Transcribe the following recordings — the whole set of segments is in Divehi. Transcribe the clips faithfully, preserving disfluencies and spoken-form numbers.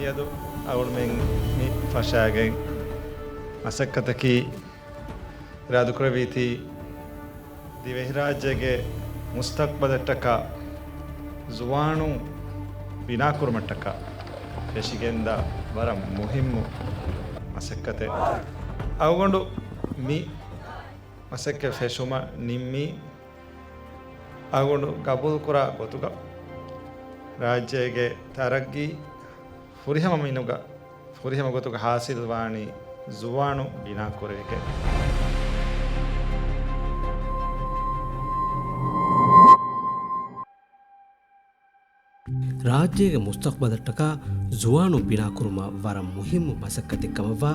އަދި އަޅުމެން މި ފަށާގެން މަސައްކަތަކީ އިރާދަކުރެއްވީތީ ދިވެހިރާއްޖޭގެ މުސްތަޤްބަލަށްޓަކާ ޒުވާނުން ބިނާކުރުމަށްޓަކާ ފެށިގެންދާ ވަރަށް މުހިއްމު މަސައްކަތެއް. އަޅުގަނޑު މި މަސައްކަތް ފެށުމަށް ނިންމީ އަޅުގަނޑު ގަބޫލުކުރާ ގޮތުގަ ރާއްޖޭގެ ތަރައްގީ ފުރިހަމަ މިނުގަ ފުރިހަމަ ގޮތުގަ ހާސިލްވާނީ ޒުވާނު ބިނާކުރެވިގެން. ރާއްޖޭގެ މުސްތަޤްބަލަށްޓަކާ ޒުވާނު ބިނާކުރުމަށް ވަރަށް މުހިއްމު މަސައްކަތެއް ކަމަށްވާ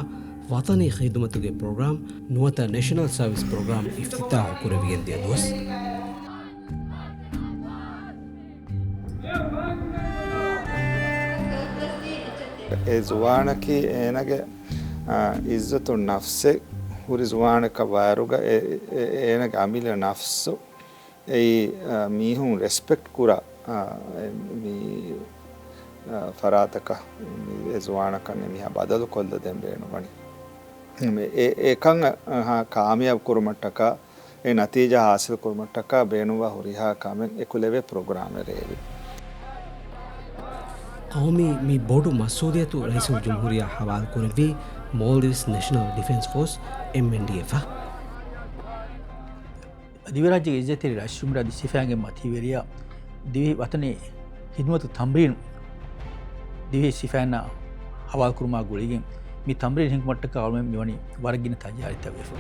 ވަޠަނީ ޚިދުމަތުގެ ޕްރޮގްރާމް ނުވަތަ ނެޝަނަލް ސަރވިސް ޕްރޮގްރާމް އިފްތިތާޙު ކުރެވިގެން ދިޔަ ދުވަސް. އެ ޒުވާނަކީ އޭނަގެ، އާ، އިއްޒަތު ނަފްސެއް ހުރި ޒުވާނަކަށް ވާއިރުގަ އެ، އެ، އޭނަގެ އަމިއްލަ ނަފްސު އެއީ، އާ، މީހުން ރެސްޕެކްޓް ކުރާ، އާ، އެ، މި، އާ، ފަރާތަކަށް މި އެ ޒުވާނަކަށް އެ މީހާ ބަދަލު ކޮށްލަދޭން ބޭނުންވަނީ. އެ، އެ، އެކަން، އާ، ކާމިޔާބު ކުރުމަށްޓަކާ އެ ނަތީޖާ ހާސިލް ކުރުމަށްޓަކާ ބޭނުންވާ ހުރިހާ ކަމެއް އެކުލެވޭ ޕްރޮގްރާމެއް ރޭވި. ޤައުމީ މި ބޮޑު މަސްއޫލިއްޔަތު ރައީސުލްޖުމްހޫރިއްޔާ ހަވާލުކުރެއްވީ މޯލްޑިވްސް ނެޝަނަލް ޑިފެންސް ފޯސް، އެމްއެންޑީއެފް އަށް. ދިވެހިރާއްޖޭގެ އިއްޒަތްތެރި ރައީސުލްޖުމްހޫރިއްޔާ އަދި ސިފައިންގެ މަތިވެރިޔާ ދިވެހި ވަޠަނީ ޚިދުމަތު ތަމްރީނު ދިވެހި ސިފައިންނާ ހަވާލުކުރުމާ ގުޅިގެން މި ތަމްރީން ހިންގުމަށްޓަކާ އަޅުމެން މިވަނީ ވަރަށް ގިނަ ތައްޔާރީތައް ވެފަ.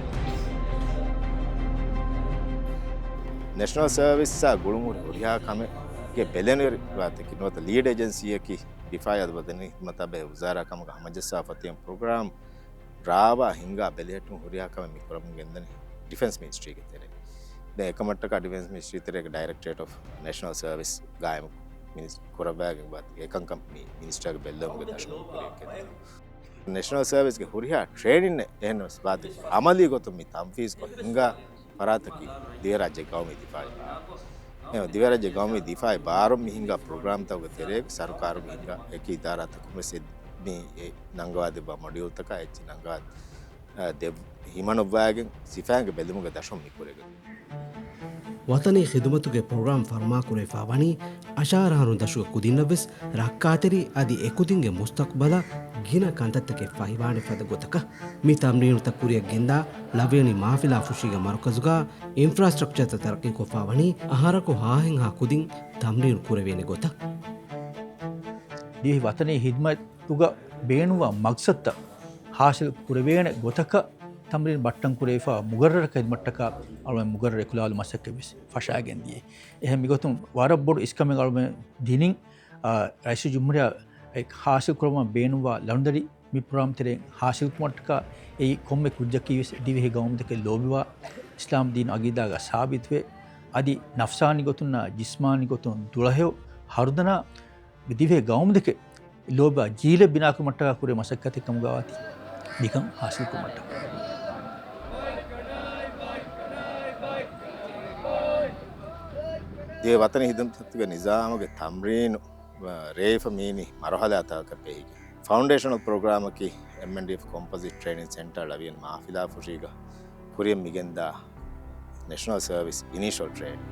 ނެޝަނަލް ސަރވިސްއާ ގުޅުންހުރި ހުރިހާ ކަމެއްގެ ބެލެނިވެރި ވާތަކީ ނުވަތަ ލީޑް އޭޖެންސީއަކީ ދިފާއީ އަދި ބަދަނީ ޚިދުމަތާ ބެހޭ ވުޒާރާ ކަމުގަ ހަމަޖައްސާފަ ތިބެން ޕްރޮގްރާމް ރާވާ ހިންގާ ބެލެހެއްޓުން ހުރިހާ ކަމެއް މި ކުރަމުން ގެންދަނީ ޑިފެންސް މިނިސްޓްރީގެ ތެރޭ. ދެން އެކަމަށްޓަކާ ޑިފެންސް މިނިސްޓްރީ ތެރޭގެ ޑައިރެކްޓަރޭޓް އޮފް ނެޝަނަލް ސަރވިސް ގާއިމު މިނިސް-، ކުރައްވާގެން ވާތީ އެކަންކަން މި މިނިސްޓަރގެ ބެއްލެވުމުގެ ދަށުން ކުރިއަށް ގެންދަނީ. ނެޝަނަލް ސަރވިސްގެ ހުރިހާ ޓްރޭނިންއެއް އެހެންނަމަވެސް ވާތީ އަމަލީ ގޮތުން މި ތަންފީޒްކޮށް ހިންގާ ފަރާތަކީ ދިވެހިރާއްޖޭގެ ގައުމީ ދިފާއީ ބާރު. އެ ދިވެހިރާއްޖޭގެ ގައުމީ ދިފާއީ ބާރުން މި ހިންގާ ޕްރޮގްރާމްތަކުގެ ތެރޭގަ ސަރުކާރުން މި ހިންގާ އެކި އިދާރާތަކުން ވެސް މި ނަންގަވާ ދެއްވާ މޮޑިއުލްތަކާ އެއްޗެއް ނަންގަވާ، އަ، ދެ-، ހިމަނުއްވާގެން ސިފައިންގެ ބެލުމުގެ ދަށުން މި ކުރެވި. ވަޠަނީ ޚިދުމަތުގެ ޕްރޮގްރާމް ފަރުމާކުރެވިފަ ވަނީ އަށާރަ އަހަރުން ދަށުގެ ކުދިންނަށް ވެސް ރައްކާތެރި އަދި އެކުދިންގެ މުސްތަޤްބަލަށް ގިނަ ކަންތައްތަކެއް ފަހިވާނެ ފަދަ ގޮތަކަށް. މި ތަމްރީނުތައް ކުރިއަށް ގެންދާ ޅަވިޔަނި މާފިލާ ފުށީގެ މަރުކަޒުގަ އިންފްރާސްޓްރަކްޗަރތައް ތަރައްޤީކޮށްފަ ވަނީ އަހަރަކު ހާހެއްހާ ކުދިން ތަމްރީނު ކުރެވޭނެ ގޮތަށް. ދިވެހި ވަޠަނީ ޚިދުމަތުގަ ބޭނުންވާ މަޤްޞަދުތައް ހާސިލް ކުރެވޭނެ ގޮތަކަށް ތަމްރީން ބައްޓަން ކުރެވިފަ މުގައްރަރަކަށް ޚިދުމަތްޓަކާ އަޅުމެން މުގައްރަރު އެކުލާލު މަސައްކަތް ވެސް ފަށާގެން ދިޔަ. އެހެން މިގޮތުން ވަރަށް ބޮޑު އިސްކަމެއް އަޅުމެން ދިނިން، އާ، ރައީސުލްޖުމްހޫރިއްޔާ އެ ހާސިލް ކުރަމުން ބޭނުންވާ ލަނޑުދަރި މި ޕްރޮގްރާމް ތެރެއިން ހާސިލްކުމަށްޓަކާ އެއީ ކޮންމެ ކުއްޖަކީ ވެސް ދިވެހި ގައުމުތަކެއް ލޯބިވާ އިސްލާމް ދީން އަގީދާގަ ސާބިތުވެ، އަދި ނަފްސާނީ ގޮތުންނާ ޖިސްމާނީ ގޮތުން ދުޅަހެޔޮ ހަރުދަނާ މި ދިވެހި ގައުމުތަކެއް ލޯބިވާ ޖީލެއް ބިނާކުރުމަށްޓަކާ ކުރޭ މަސައްކަތެއް ކަމުގަ ވާތީ މިކަން ހާސިލްކުރުމަށްޓަކާ. ދިވެހި ވަޠަނީ ޚިދުމަތުގެ ނިޒާމުގެ ތަމްރީނު ރޭވިފަ މީނީ މަރުހަލާތަކަށް ބެހިގެން. ފައުންޑޭޝަނަލް ޕްރޮގްރާމަކީ އެމްއެންޑީއެފް ކޮމްޕޮޒިޓް ޓްރޭނިން ސެންޓަރ ޅަވިޔަނި މާފިލާ ފުށީގަ ކުރިއަށް މިގެންދާ ނެޝަނަލް ސަރވިސް އިނީޝަލް ޓްރޭނިން.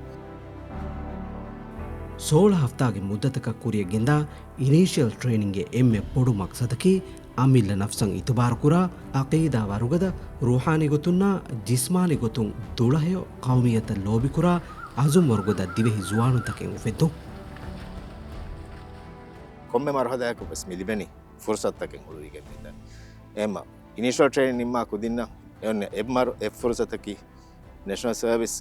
ސޯޅަ ހަފްތާގެ މުއްދަތަކަށް ކުރިއަށް ގެންދާ އިނީޝަލް ޓްރޭނިންގެ އެންމެ ބޮޑު މަޤްޞަދަކީ، އަމިއްލަ ނަފްސަށް އިތުބާރުކުރާ، އަޤީދާ ވަރުގަދަ، ރޫޙާނީ ގޮތުންނާ ޖިސްމާނީ ގޮތުން ދުޅަހެޔޮ، ޤައުމިއްޔަތަށް ލޯބިކުރާ، އަޒުމް ވަރުގަދަ ދިވެހި ޒުވާނުންތަކެއް އުފެއްދުން. ކޮންމެ މަރުހަލާއަކު ވެސް މި ލިބެނީ ފުރުޞަތުތަކެއް ހުޅުވިގެން މިދަނީ. އެހެންމަ އިނީޝަލް ޓްރޭނިން ނިންމާ ކުދިންނަށް އެ އޮންނަ އެއް މަރު-، އެއް ފުރުޞަތަކީ ނެޝަނަލް ސަރވިސް،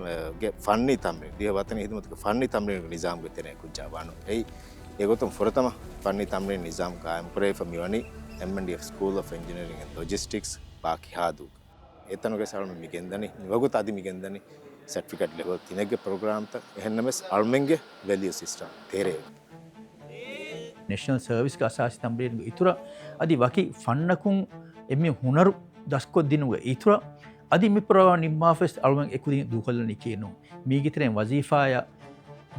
އަ، ގެ ފަންނީ ތަމްރީން، ދިވެހި ވަޠަނީ ޚިދުމަތުގެ ފަންނީ ތަމްރީނުގެ ނިޒާމުގެ ތެރެއިން ކުއްޖާ ވާނު. އެއީ، އެގޮތުން ފުރަތަމަ ފަންނީ ތަމްރީން ނިޒާމު ގާއިމުކުރެވިފަ މިވަނީ އެމްއެންޑީއެފް ސްކޫލް އޮފް އެންޖިނިއަރިން އެންޑް ލޮޖިސްޓިކްސް ބާކިހާދޫގަ. އެތަނުގެ ސަޅުމެ މި ގެންދަނީ، މިވަގުތު އަދި މި ގެންދަނީ ސެޓްފިކެޓް ލެވެލް ތިނެއްގެ ޕްރޮގްރާމްތައް. އެހެންނަމަވެސް އަޅުމެންގެ ވެލިއު ސިސްޓަމް ތެރޭގަ. ނެޝަނަލް ސަރވިސްގެ އަސާސީ ތަމްރީނުގެ އިތުރަށް، އަދި ވަކި ފަންނަކުން އެންމެ ހުނަރު ދަސްކޮށްދިނުމުގެ އިތުރަށް، އަދި މި ޕްރޮގްރާމް ނިންމާފަވެސް އަޅުމެން އެކުދިން ދޫކޮށްލަނީކީ ނޫން. މީގެ ތެރެއިން ވަޒީފާއަށް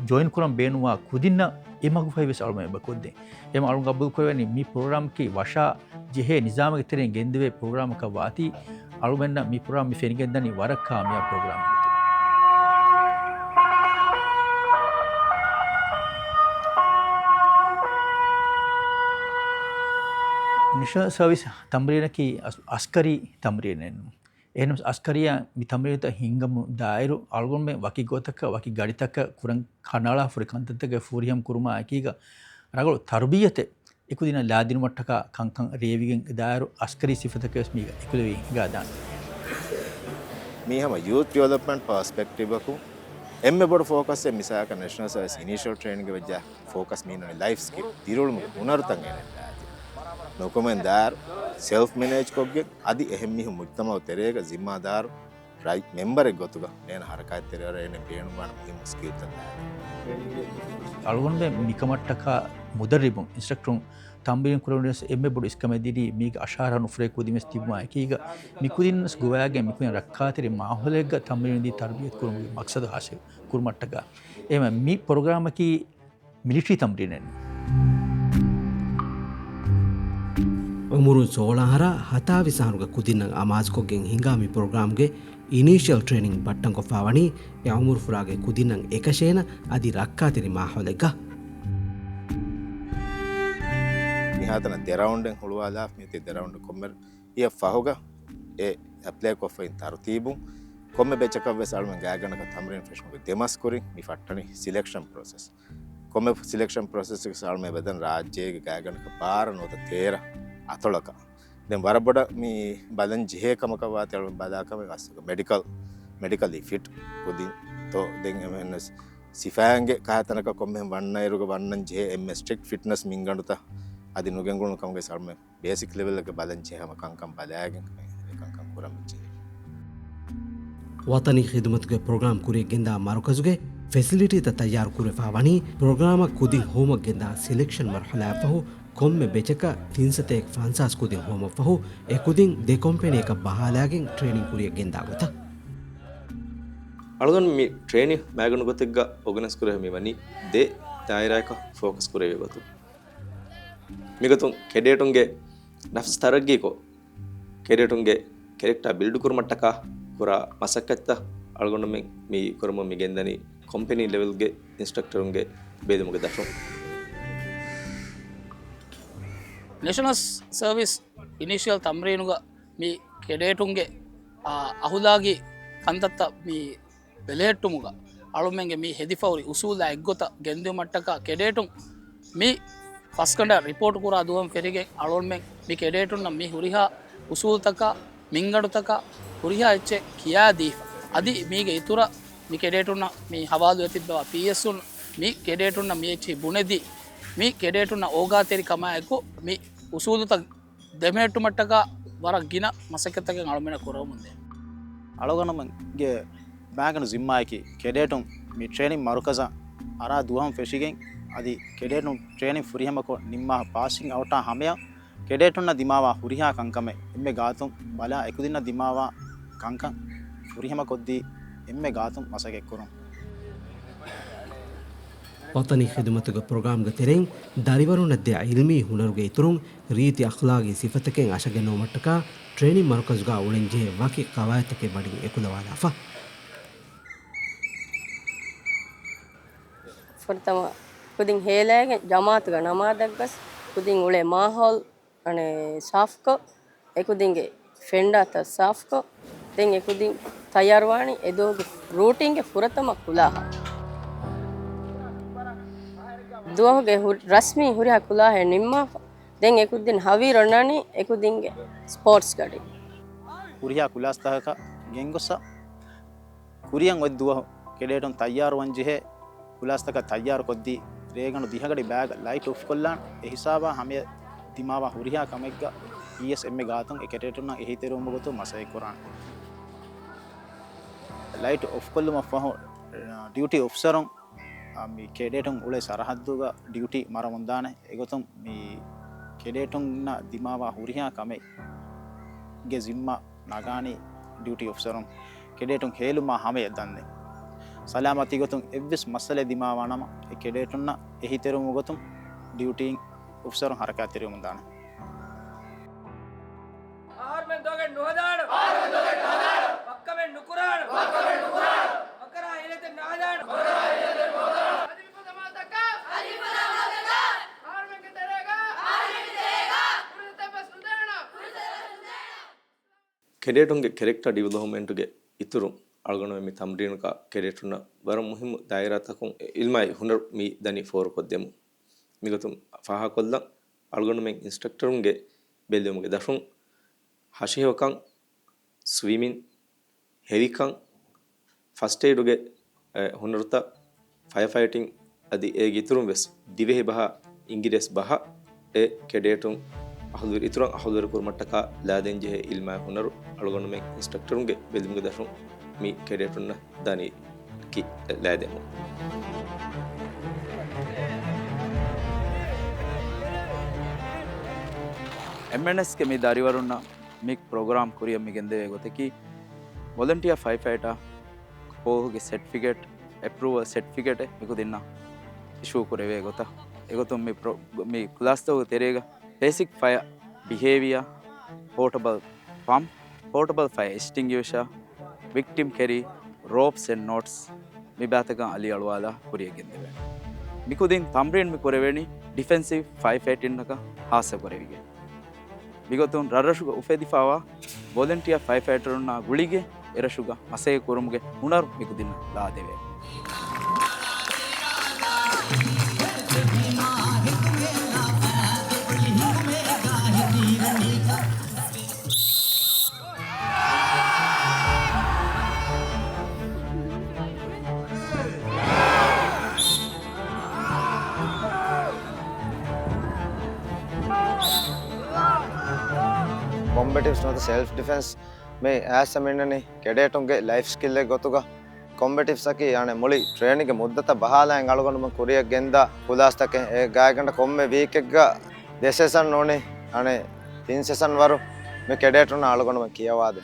ޖޮއިން ކުރަން ބޭނުންވާ ކުދިންނަށް އެ މަގުފަހިވެސް އަޅުމެން އެބަ ކޮށްދޭ. އެމަ އަޅުން ގަބޫލުކުރެވެނީ މި ޕްރޮގްރާމަކީ ވަށާ ޖެހޭ ނިޒާމެއްގެ ތެރެއިން ގެންދެވޭ ޕްރޮގްރާމަކަށް ވާތީ، އަޅުމެންނަށް މި ޕްރޮގްރާމް މި ފެނިގެންދަނީ ވަރަށް ކާމިޔާބު ޕްރޮގްރާމެއް ގޮތުން. ނެޝަނަލް ސަރވިސް ތަމްރީނަކީ އަސް-، އަސްކަރީ ތަމްރީނެއް ނޫން. އެހެނަސް އަސްކަރީއާ މި ތަމްރީނުތައް ހިންގަމުން ދާއިރު، އަޅުގަނޑުމެން ވަކި ގޮތަކަށް، ވަކި ގަޑިތަކަށް ކުރަން ކަނޑައަޅާފަ ހުރި ކަންތައްތަކެއް ފުރިހަމަ ކުރުމާ އެކީގަ، ރަނގަޅު ތަރުބިއްޔަތެއް އެކުދިންނަށް ލާދިނުމަށްޓަކާ ކަންކަން ރޭވިގެން ދާއިރު، އަސްކަރީ ސިފަތަކެއް ވެސް މީގަ އެކުލެވި ހިނގާދާނެ. މީ ހަމަ ޔޫތް ޑިވެލޮޕްމަންޓް ޕާސްޕެކްޓިވަކުން އެންމެ ބޮޑު ފޯކަސްއެއް މިސާލަކަށް ނެޝަނަލް ސަރވިސް އިނީޝަލް ޓްރޭނިންގ ވެއްޖާ ފޯކަސް މީނަނީ ލައިފް ސްކިލް، ދިރިއުޅުމުގެ ހުނަރުތައް އޭނަ ނުކުމެން ދާއިރު، ސެލްފް މެނޭޖް ކޮށްގެން އަދި އެހެން މީހުން މުޖްތަމައު ތެރޭގަ ޒިންމާދާރު ރައި މެމްބަރެއް ގޮތުގަ އޭނަ ހަރަކާތްތެރިވަރަށް އޭނަ ބޭނުންވާނެ މުހިއްމު ސްކިލްތައް ދާނެ. އަޅުގަނޑުމެން މިކަމަށްޓަކާ މުދައްރިބުން، އިންސްޓްރަކްޓަރުން ތަމްރީން ކުރެވުނީވެސް އެންމެ ބޮޑު އިސްކަމެއް ދިނީ މީގެ އަށާރަ ނުފުރޭ ކުދިންވެސް ތިބުމާ އެކީގަ، މި ކުދިންވެސް ގޮވައިގެން މިކުދިން ރައްކާތެރި މާހައުލެއްގަ ތަމްރީން ދީ ތަރުބިޔަތު ކުރުމުގެ މަޤްޞަދު ހާސިލް ކުރުމަށްޓަކާ. އެހެންވެ މި ޕްރޮގްރާމަކީ މިލިޓަރީ ތަމްރީނެއް ނޫން. އުމުރުން ސޯޅަ އަހަރާ ހަތާވީސް އަހަރުގެ ކުދިންނަށް އަމާޒުކޮށްގެން ހިނގާ މި ޕްރޮގްރާމްގެ އިނީޝިއަލް ޓްރޭނިން ބައްޓަންކޮށްފާވަނީ އެ އުމުރުފުރާގެ ކުދިންނަށް އެކަށޭނަ އަދި ރައްކާތެރި މާހައުލެއްގަ. މިހާތަނަށް ދެ ރައުންޑެއް ހުޅުވާލާފަ މިއޮތީ ދެ ރައުންޑް ކޮންމެ އިއްޔަށް ފަހުގަ އެ އެޕްލައި ކޮށްފައި ތަރުތީބުން ކޮންމެ ބެޗަކަށް ވެސް އަޅުމެން ގާތްގަނޑަކަށް ތަމްރީން ފެށުމުގެ ދެ މަސް ކުރިން މި ފައްޓަނީ ސިލެކްޝަން ޕްރޮސެސް. ކޮންމެ ސިލެކްޝަން ޕްރޮސެސްއެއް ވެސް އަޅުމެން އެބަދަން ރާއްޖޭގެ ގާތްގަނޑަކަށް ބާރަ ނުވަތަ ތޭރަ އަތޮޅަކަށް. ދެން ވަރަށް ބޮޑަށް މި ބަލަން ޖެހޭ ކަމަކަށް ވާތީ އަޅުމެން ބަލާ ކަމެއް އަސްލުގަ މެޑިކަލް، މެޑިކަލީ ފިޓް ކުދިންތޯ ދެން އެމެންވެސް ސިފައިންގެ ކަހަލަ ތަނަކަށް ކޮންމެހެން ވަންނައިރުގަ ވަންނަން ޖެހޭ އެންމެ ސްޓްރިކްޓް ފިޓްނަސް މިންގަނޑުތައް އަދި ނުގެންގުޅުނު ކަމުގެ ސަޅުމެ ބޭސިކް ލެވެލްގެ ބަލަން ޖެހޭ ހަމަ ކަންކަން ބަލާގެން އެ ކަންކަން ކުރަން ވެއްޖެ. ވަޠަނީ ޚިދުމަތުގެ ޕްރޮގްރާމް ކުރިއަށް ގެންދާ މަރުކަޒުގެ ފެސިލިޓީތައް ތައްޔާރު ކުރެފާ ވަނީ ޕްރޮގްރާމަށް ކުދިން ހޮވުމަށް ގެންދާ ސިލެކްޝަން މަރުހަލާއަށްފަހު ކޮންމެ ބެޗަކަށް ތިން ސަތޭކަ ފަންސާސް ކުދިން ހޮވުމަށްފަހު އެ ކުދިން ދެ ކޮމްޕެނީއަކަށް ބަހާލާގެން ޓްރޭނިން ކުރިއަށް ގެންދާ ގޮތަށް. އަޅުގަނޑު މި ޓްރޭނިން މައިގަނޑު ގޮތެއްގަ އޯގަނައިޒް ކުރެވޭ މި ވަނީ ދެ ދާއިރާއަކަށް ފޯކަސް ކުރެވޭ ގޮތުން. މިގޮތުން ކެޑޭޓުންގެ ނަފްސު ތަރައްގީކޮށް، ކެޑޭޓުންގެ ކެރެކްޓާ ބިލްޑް ކުރުމަށްޓަކާ ކުރާ މަސައްކަތްތައް އަޅުގަނޑުމެން މި ކުރަމުން މި ގެންދަނީ ކޮމްޕެނީ ލެވެލްގެ އިންސްޓްރަކްޓަރުންގެ ބޭލުމުގެ ދަށުން. ނެޝަނަލް ސަރވިސް އިނީޝިއަލް ތަމްރީނުގަ މި ކެޑޭޓުންގެ، އާ، އަހުލާގީ ކަންތައްތައް މި ބެލެހެއްޓުމުގަ އަޅުމެންގެ މި ހެދިފަ ހުރި އުސޫލާ އެއްގޮތަށް ގެންދިއުމަށްޓަކާ ކެޑޭޓުން މި ފަސްގަނޑަށް ރިޕޯޓް ކުރާ ދުވަހުން ފެށިގެން އަޅުމެން މި ކެޑޭޓުންނަށް މި ހުރިހާ އުސޫލުތަކާ މިންގަނޑުތަކާ ހުރިހާ އެއްޗެއް ކިޔާދީފަ، އަދި މީގެ އިތުރަށް މި ކެޑޭޓުންނަށް މި ހަވާލުވެ ތިއްބަވާ ޕީއެސްއުން މި ކެޑޭޓުންނަށް މި އެއްޗިހި ބުނެދީ، މި ކެޑޭޓުންނަށް އޯގާތެރިކަމާއެކު މި އުސޫލުތައް ދެމެހެއްޓުމަށްޓަކާ ވަރަށް ގިނަ މަސައްކަތްތަކެއް އަޅުމެންނަށް ކުރަމުންދޭ. އަޅުގަނޑުމެންގެ މައިގަނޑު ޒިންމާއަކީ ކެޑޭޓުން މި ޓްރޭނިން މަރުކަޒަށް އަރާ ދުވަހުން ފެށިގެން އަދި ކެޑޭޓުން ޓްރޭނިން ފުރިހަމަކޮށް ނިންމާ ޕާސިން އައުޓާ ހަމަޔަށް ކެޑޭޓުންނަށް ދިމާވާ ހުރިހާ ކަންކަމެއް އެންމެ ގާތުން ބަލާ އެކުދިންނަށް ދިމާވާ ކަންކަން ފުރިހަމަކޮށްދީ އެންމެ ގާތުން މަސައްކަތްކުރުން. ވަޠަނީ ޚިދުމަތުގެ ޕްރޮގްރާމްގެ ތެރެއިން ދަރިވަރުންނަށް ދޭ ޢިލްމީ ހުނަރުގެ އިތުރުން ރީތި އަޚްލާގީ ސިފަތަކެއް އަށަގަންނަވުމަށްޓަކާ ޓްރޭނިން މަރުކަޒުގަ އުޅެންޖެހޭ ވަކި ޤަވާޢިދުތަކެއް ވަނީ އެކުލަވާލާފަ. ފުރަތަމަ ކުދިން ހޭލައިގެން ޖަމާޢަތުގަ ނަމާދަށް ގޮސް ކުދިން އުޅޭ މާހައުލް އަނެއް ސާފްކޮށް، އެކުދިންގެ ފެންޑާތައް ސާފްކޮށް، ދެން އެކުދިން ތައްޔާރުވާނީ އެދުވަހުގެ ރޫޓީންގެ ފުރަތަމަ ކުލާހާ. ދުވަހުގެ ހު-، ރަސްމީ ހުރިހާ ކުލާހެއް ނިންމާފަ، ދެން އެކުދިން ހަވީރު އޮންނާނީ އެކުދިންގެ ސްޕޯޓްސް ގަޑި. ހުރިހާ ކުލާސްތަކަކަށް ގެންގޮސް ކުރިއަށް އޮތް ދުވަހު ކެޑޭޓުން ތައްޔާރުވަންޖެހޭ ކުލާސްތަކަށް ތައްޔާރުކޮށްދީ، ރޭގަނޑު ދިހަގަޑި ބައިގަ ލައިޓް އޮފްކޮށްލާން. އެހިސާބާ ހަމަޔަށް ދިމާވާ ހުރިހާ ކަމެއްގަ ޕީއެސް އެންމެ ގާތުން އެ ކެޑޭޓުންނަށް އެހީތެރިވުމުގެ ގޮތުން މަސައްކަތްކުރާނެ. ލައިޓް އޮފްކޮށްލުމަށްފަހު، ޑިއުޓީ އޮފިސަރުން މި ކެޑޭޓުން އުޅޭ ސަރަހައްދުގަ ޑިއުޓީ މަރަމުންދާނެ. އެގޮތުން މި ކެޑޭޓުންނަށް ދިމާވާ ހުރިހާ ކަމެއްގެ ޒިންމާ ނަގާނީ ޑިއުޓީ އޮފިސަރުން ކެޑޭޓުން ހޭލުމާ ހަމަޔަށް ދަންނެ. ސަލާމަތީ ގޮތުން އެއްވެސް މައްސަލައެއް ދިމާވާނަމަ، އެ ކެޑޭޓުންނަށް އެހީތެރިވުމުގެ ގޮތުން ޑިއުޓީއިން އޮފިސަރުން ހަރަކާތްތެރިވަމުންދާނެ. އަހަރުމެން ދޮގެއް ނުހަދާނަ. އަހަރުމެން ދޮގެއް ނުހަދާނަ. ވައްކަމެއް ނުކުރާނަ. ވައްކަމެއް ނުކުރާނަ. މަކަރާ ހިލަތެއް ނުހަދާނަ. މަކަރާ ހިލަތެއް ނުހަދާނަ. އަދި މިފަދަ މާތަކާ. އަދި މިފަދަ މާތަކާ. އަހަރުމެންގެ ތެރޭގަ. އަހަރުމެންގެ ތެރޭގަ. ފުރުސަތެއް ވެސް ނުދޭނަ. ފުރުސަތެއް ވެސް ނުދޭނަ. ކެޑޭޓުންގެ ކެރެކްޓާ ޑިވެލޮޕްމަންޓުގެ އިތުރުން އަޅުގަނޑުމެން މި ތަމްރީނަކާ ކެޑޭޓުންނަށް ވަރަށް މުހިއްމު ދާއިރާތަކުން އިލްމާއި ހުނަރު މި ދަނީ ފޯރުކޮށްދެމުން. މިގޮތުން ފާހަގަކޮށްލަން އަޅުގަނޑުމެން އިންސްޓްރަކްޓަރުންގެ ބެލެވުމުގެ ދަށުން ހަށިހެޔޮކަން، ސްވިމިން، ހެވިކަން، ފަސްޓް އެއިޑުގެ، އެ، ހުނަރުތައް، ފަޔަރ ފައިޓިން އަދި އޭގެ އިތުރުން ވެސް ދިވެހި ބަހާ، އިނގިރޭސި ބަހަށް އެ ކެޑޭޓުން އަހުލުވެރި، އިތުރަށް އަހުލުވެރި ކުރުމަށްޓަކާ ލާދޭން ޖެހޭ އިލްމާއި ހުނަރު އަޅުގަނޑުމެން އިންސްޓްރަކްޓަރުންގެ ބެލުމުގެ ދަށުން މި ކެޑޭޓުންނަށް ދަނީ ކި ލައިދެމުން. އެމްއެންއެސްގެ މި ދަރިވަރުންނަށް މި ޕްރޮގްރާމް ކުރިއަށް މި ގެންދެވޭ ގޮތަކީ، ވޮލަންޓިއާ ފައިފައިޓާ ކޯހުގެ ސެޓްފިކެޓް، އެޕްރޫވަލް ސެޓްފިކެޓެއް މިކުދިންނަށް އިޝޫ ކުރެވޭ ގޮތަށް. އެގޮތުން މި ޕްރޮ-، މި ކްލާސްތަކުގެ ތެރޭގަ ބޭސިކް ފަޔަ ބިހޭވިއާ، ޕޯޓަބަލް ޕަމްޕް، ޕޯޓަބަލް ފަޔަ އެސްޓިންގުއިޝާ، ވިކްޓިމް ކެރީ، ރޯޕްސް އެންޑް ނޯޓްސް މި ބާތަކަށް އަލިއަޅުވާލާ ކުރިއަށް ގެންދެވޭނެ. މިކުދިން ތަމްރީން މި ކުރެވެނީ ޑިފެންސިވް ފައި ފައިޓިންއަކަށް ހާއްސަ ކުރެވިގެން. މިގޮތުން ރަށްރަށުގަ އުފެދިފައިވާ ވޮލަންޓިއާ ފައި ފައިޓަރުންނާ ގުޅިގެން އެރަށުގަ މަސައްކަތް ކުރުމުގެ ހުނަރު މިކުދިންނަށް ލާދެވޭ. ކޮމްބެޓިވްސް ނުވަތަ ސެލްފް ޑިފެންސް މި އައިސް މިންނަނީ ކެޑޭޓުންގެ ލައިފް ސްކިލްއެއް ގޮތުގަ. ކޮމްބެޓިވްސްއަކީ އަނެއް މުޅި ޓްރޭނިންގެ މުއްދަތަށް ބަހާލައިގެން އަޅުގަނޑުމެން ކުރިއަށް ގެންދާ ކުލާސްތަކެއް. އެ ގާތްގަނޑަކަށް ކޮންމެ ވީކެއްގަ ދެ ސެޝަން ނޫނީ އަނެއް ތިން ސެޝަން ވަރު މި ކެޑޭޓުންނަށް އަޅުގަނޑުމެން ކިޔަވާދޭ.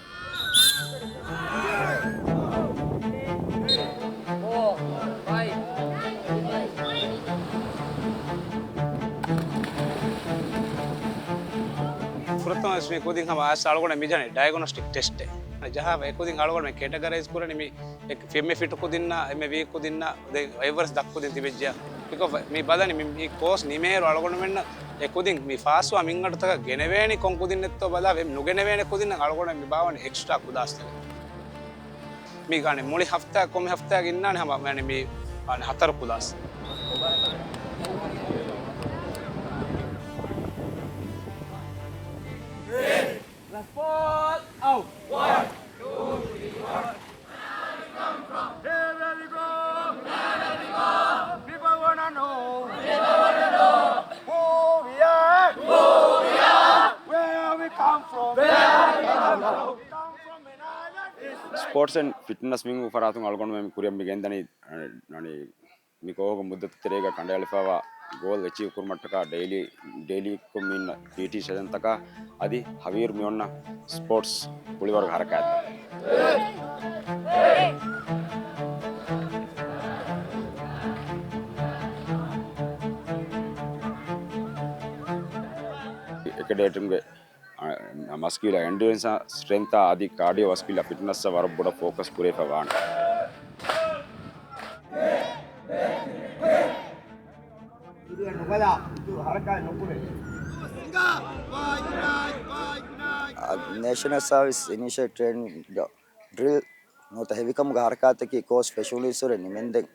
ފުރަތަމަ ވެސް މި ކުދިން ހަމަ އައިސް އަޅުގަނޑަށް މި ޖަހަނީ ޑަޔަގްނޮސްޓިކް ޓެސްޓެއް. ޖަހާފަ އެ ކުދިން އަޅުގަނޑު މި ކެޓަގަރައިޒް ކުރަނީ މި އެ އެންމެ ފިޓް ކުދިންނާ، އެންމެ ވީކް ކުދިންނާ، ދެން އެވަރެސްޓް ދަށް ކުދިން ތިބެއްޖެޔާ. ބިކޮޒް މި ބަލަނީ މި، މި ކޯސް ނިމޭއިރު އަޅުގަނޑުމެންނަށް އެ ކުދިން މި ފާސްވާ މިންގަނޑުތަކަށް ގެނެވޭނީ ކޮން ކުދިންނެއްތޯ ބަލާ، އެ ނުގެނެވޭނެ ކުދިންނަށް އަޅުގަނޑުމެން މި ބާވަނީ އެކްސްޓްރާ ކުލާސްތަކެއް. މި ގާނެ މުޅި ހަފްތާ، ކޮންމެ ހަފްތާގެ އިންނާނެ ހަމަ މި، މި ހަތަރު ކުލާސް. Last ball, out. One, two, three, one. Here we go. People wanna know. People wanna know. Who we are. Who we are. Where we come from. Where we come from. We come from an island. ސްޕޯޓްސް އެންޑް ފިޓްނަސް ވިންގ ފަރާތުން އަޅުގަނޑުމެން ކުރިއަށް މި ގެންދަނީ، އަ، އަނެއް މި ކޯހުގެ މުއްދަތު ތެރޭގަ ކަނޑައެޅިފައިވާ ގޯލް އެޗީވް ކުރުމަށްޓަކާ ޑެއިލީ، ޑެއިލީކޮށް މި އިންނަ ޕީޓީ ސެޝަންތަކާ އަދި ހަވީރު މި އޮންނަ ސްޕޯޓްސް ކުޅިވަރުގެ ހަރަކާތްތައް. އެކެޑޭޓުންގެ އަ، މަސްކިއުލަ އެންޑިއުރެންސާ، ސްޓްރެންތާ އަދި ކާޑިއޯ ވަސްކިއުލަ ފިޓްނަސްއަށް ވަރަށް ބޮޑަށް ފޯކަސް ކުރެވިފަ ވާނެ. އަ، ނޭޝަނަލް ސާވިސް އިނީޝިއޭޓް ޓްރޭނިންގ ޑްރިލް ނުވަތަ ހެވިކަމުގެ ހަރަކާތަކީ ކޯސް ފެށުނީއްސުރެ ނިމެންދެން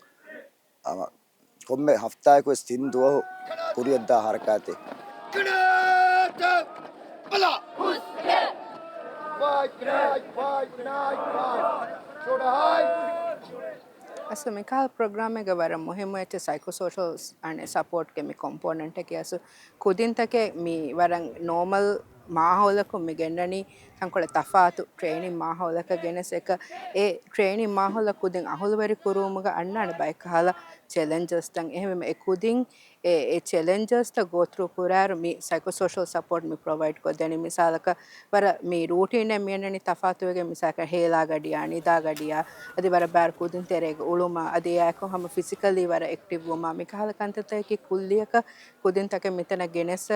އަ، ކޮންމެ ހަފްތާއަކުވެސް ތިން ދުވަހު ކުރިއަށްދާ ހަރަކާތެއް. އަސްލު މިކަހަލަ ޕްރޮގްރާމެއްގަ ވަރަށް މުހިއްމު އެއްޗެއް ސައިކޯ ސޯޝަލް އަނެއް ސަޕޯޓްގެ މި ކޮމްޕޯނެންޓަކީ އަސްލު ކުދިންތަކެއް މި ވަރަށް ނޯމަލް މާހައުލަކުން މި ގެންނަނީ ތަންކޮޅެއް ތަފާތު ޓްރޭނިން މާހައުލަކަށް ގެނެސް އެކަ އެ ޓްރޭނިން މާހައުލަށް ކުދިން އަހުލުވެރި ކުރުވުމުގަ އަންނާނެ ބައެއް ކަހަލަ ޗެލެންޖަސްތައް. އެހެންވީމަ އެ ކުދިން އެ، އެ ޗެލެންޖަސްތައް ގޯ ތްރޫ ކުރާއިރު މި ސައިކޯ ސޯޝަލް ސަޕޯޓް މި ޕްރޮވައިޑް ކޮށްދެނީ. މިސާލަކަށް ވަރަށް މި ރޫޓީންއެއް މިއަންނަނީ ތަފާތުވެގެން، މިސާލަކަށް ހޭލާ ގަޑިއާ، ނިދާ ގަޑިއާ، އަދި ވަރަށް ބާރު ކުދިން ތެރޭގަ އުޅުމާ، އަދި އެއާއެކު ހަމަ ފިޒިކަލީ ވަރަށް އެކްޓިވް ވުމާ، މިކަހަލަ ކަންތައްތަކަކީ ކުއްލިއަކަށް ކުދިންތަކެއް މިތަނަށް ގެނެސް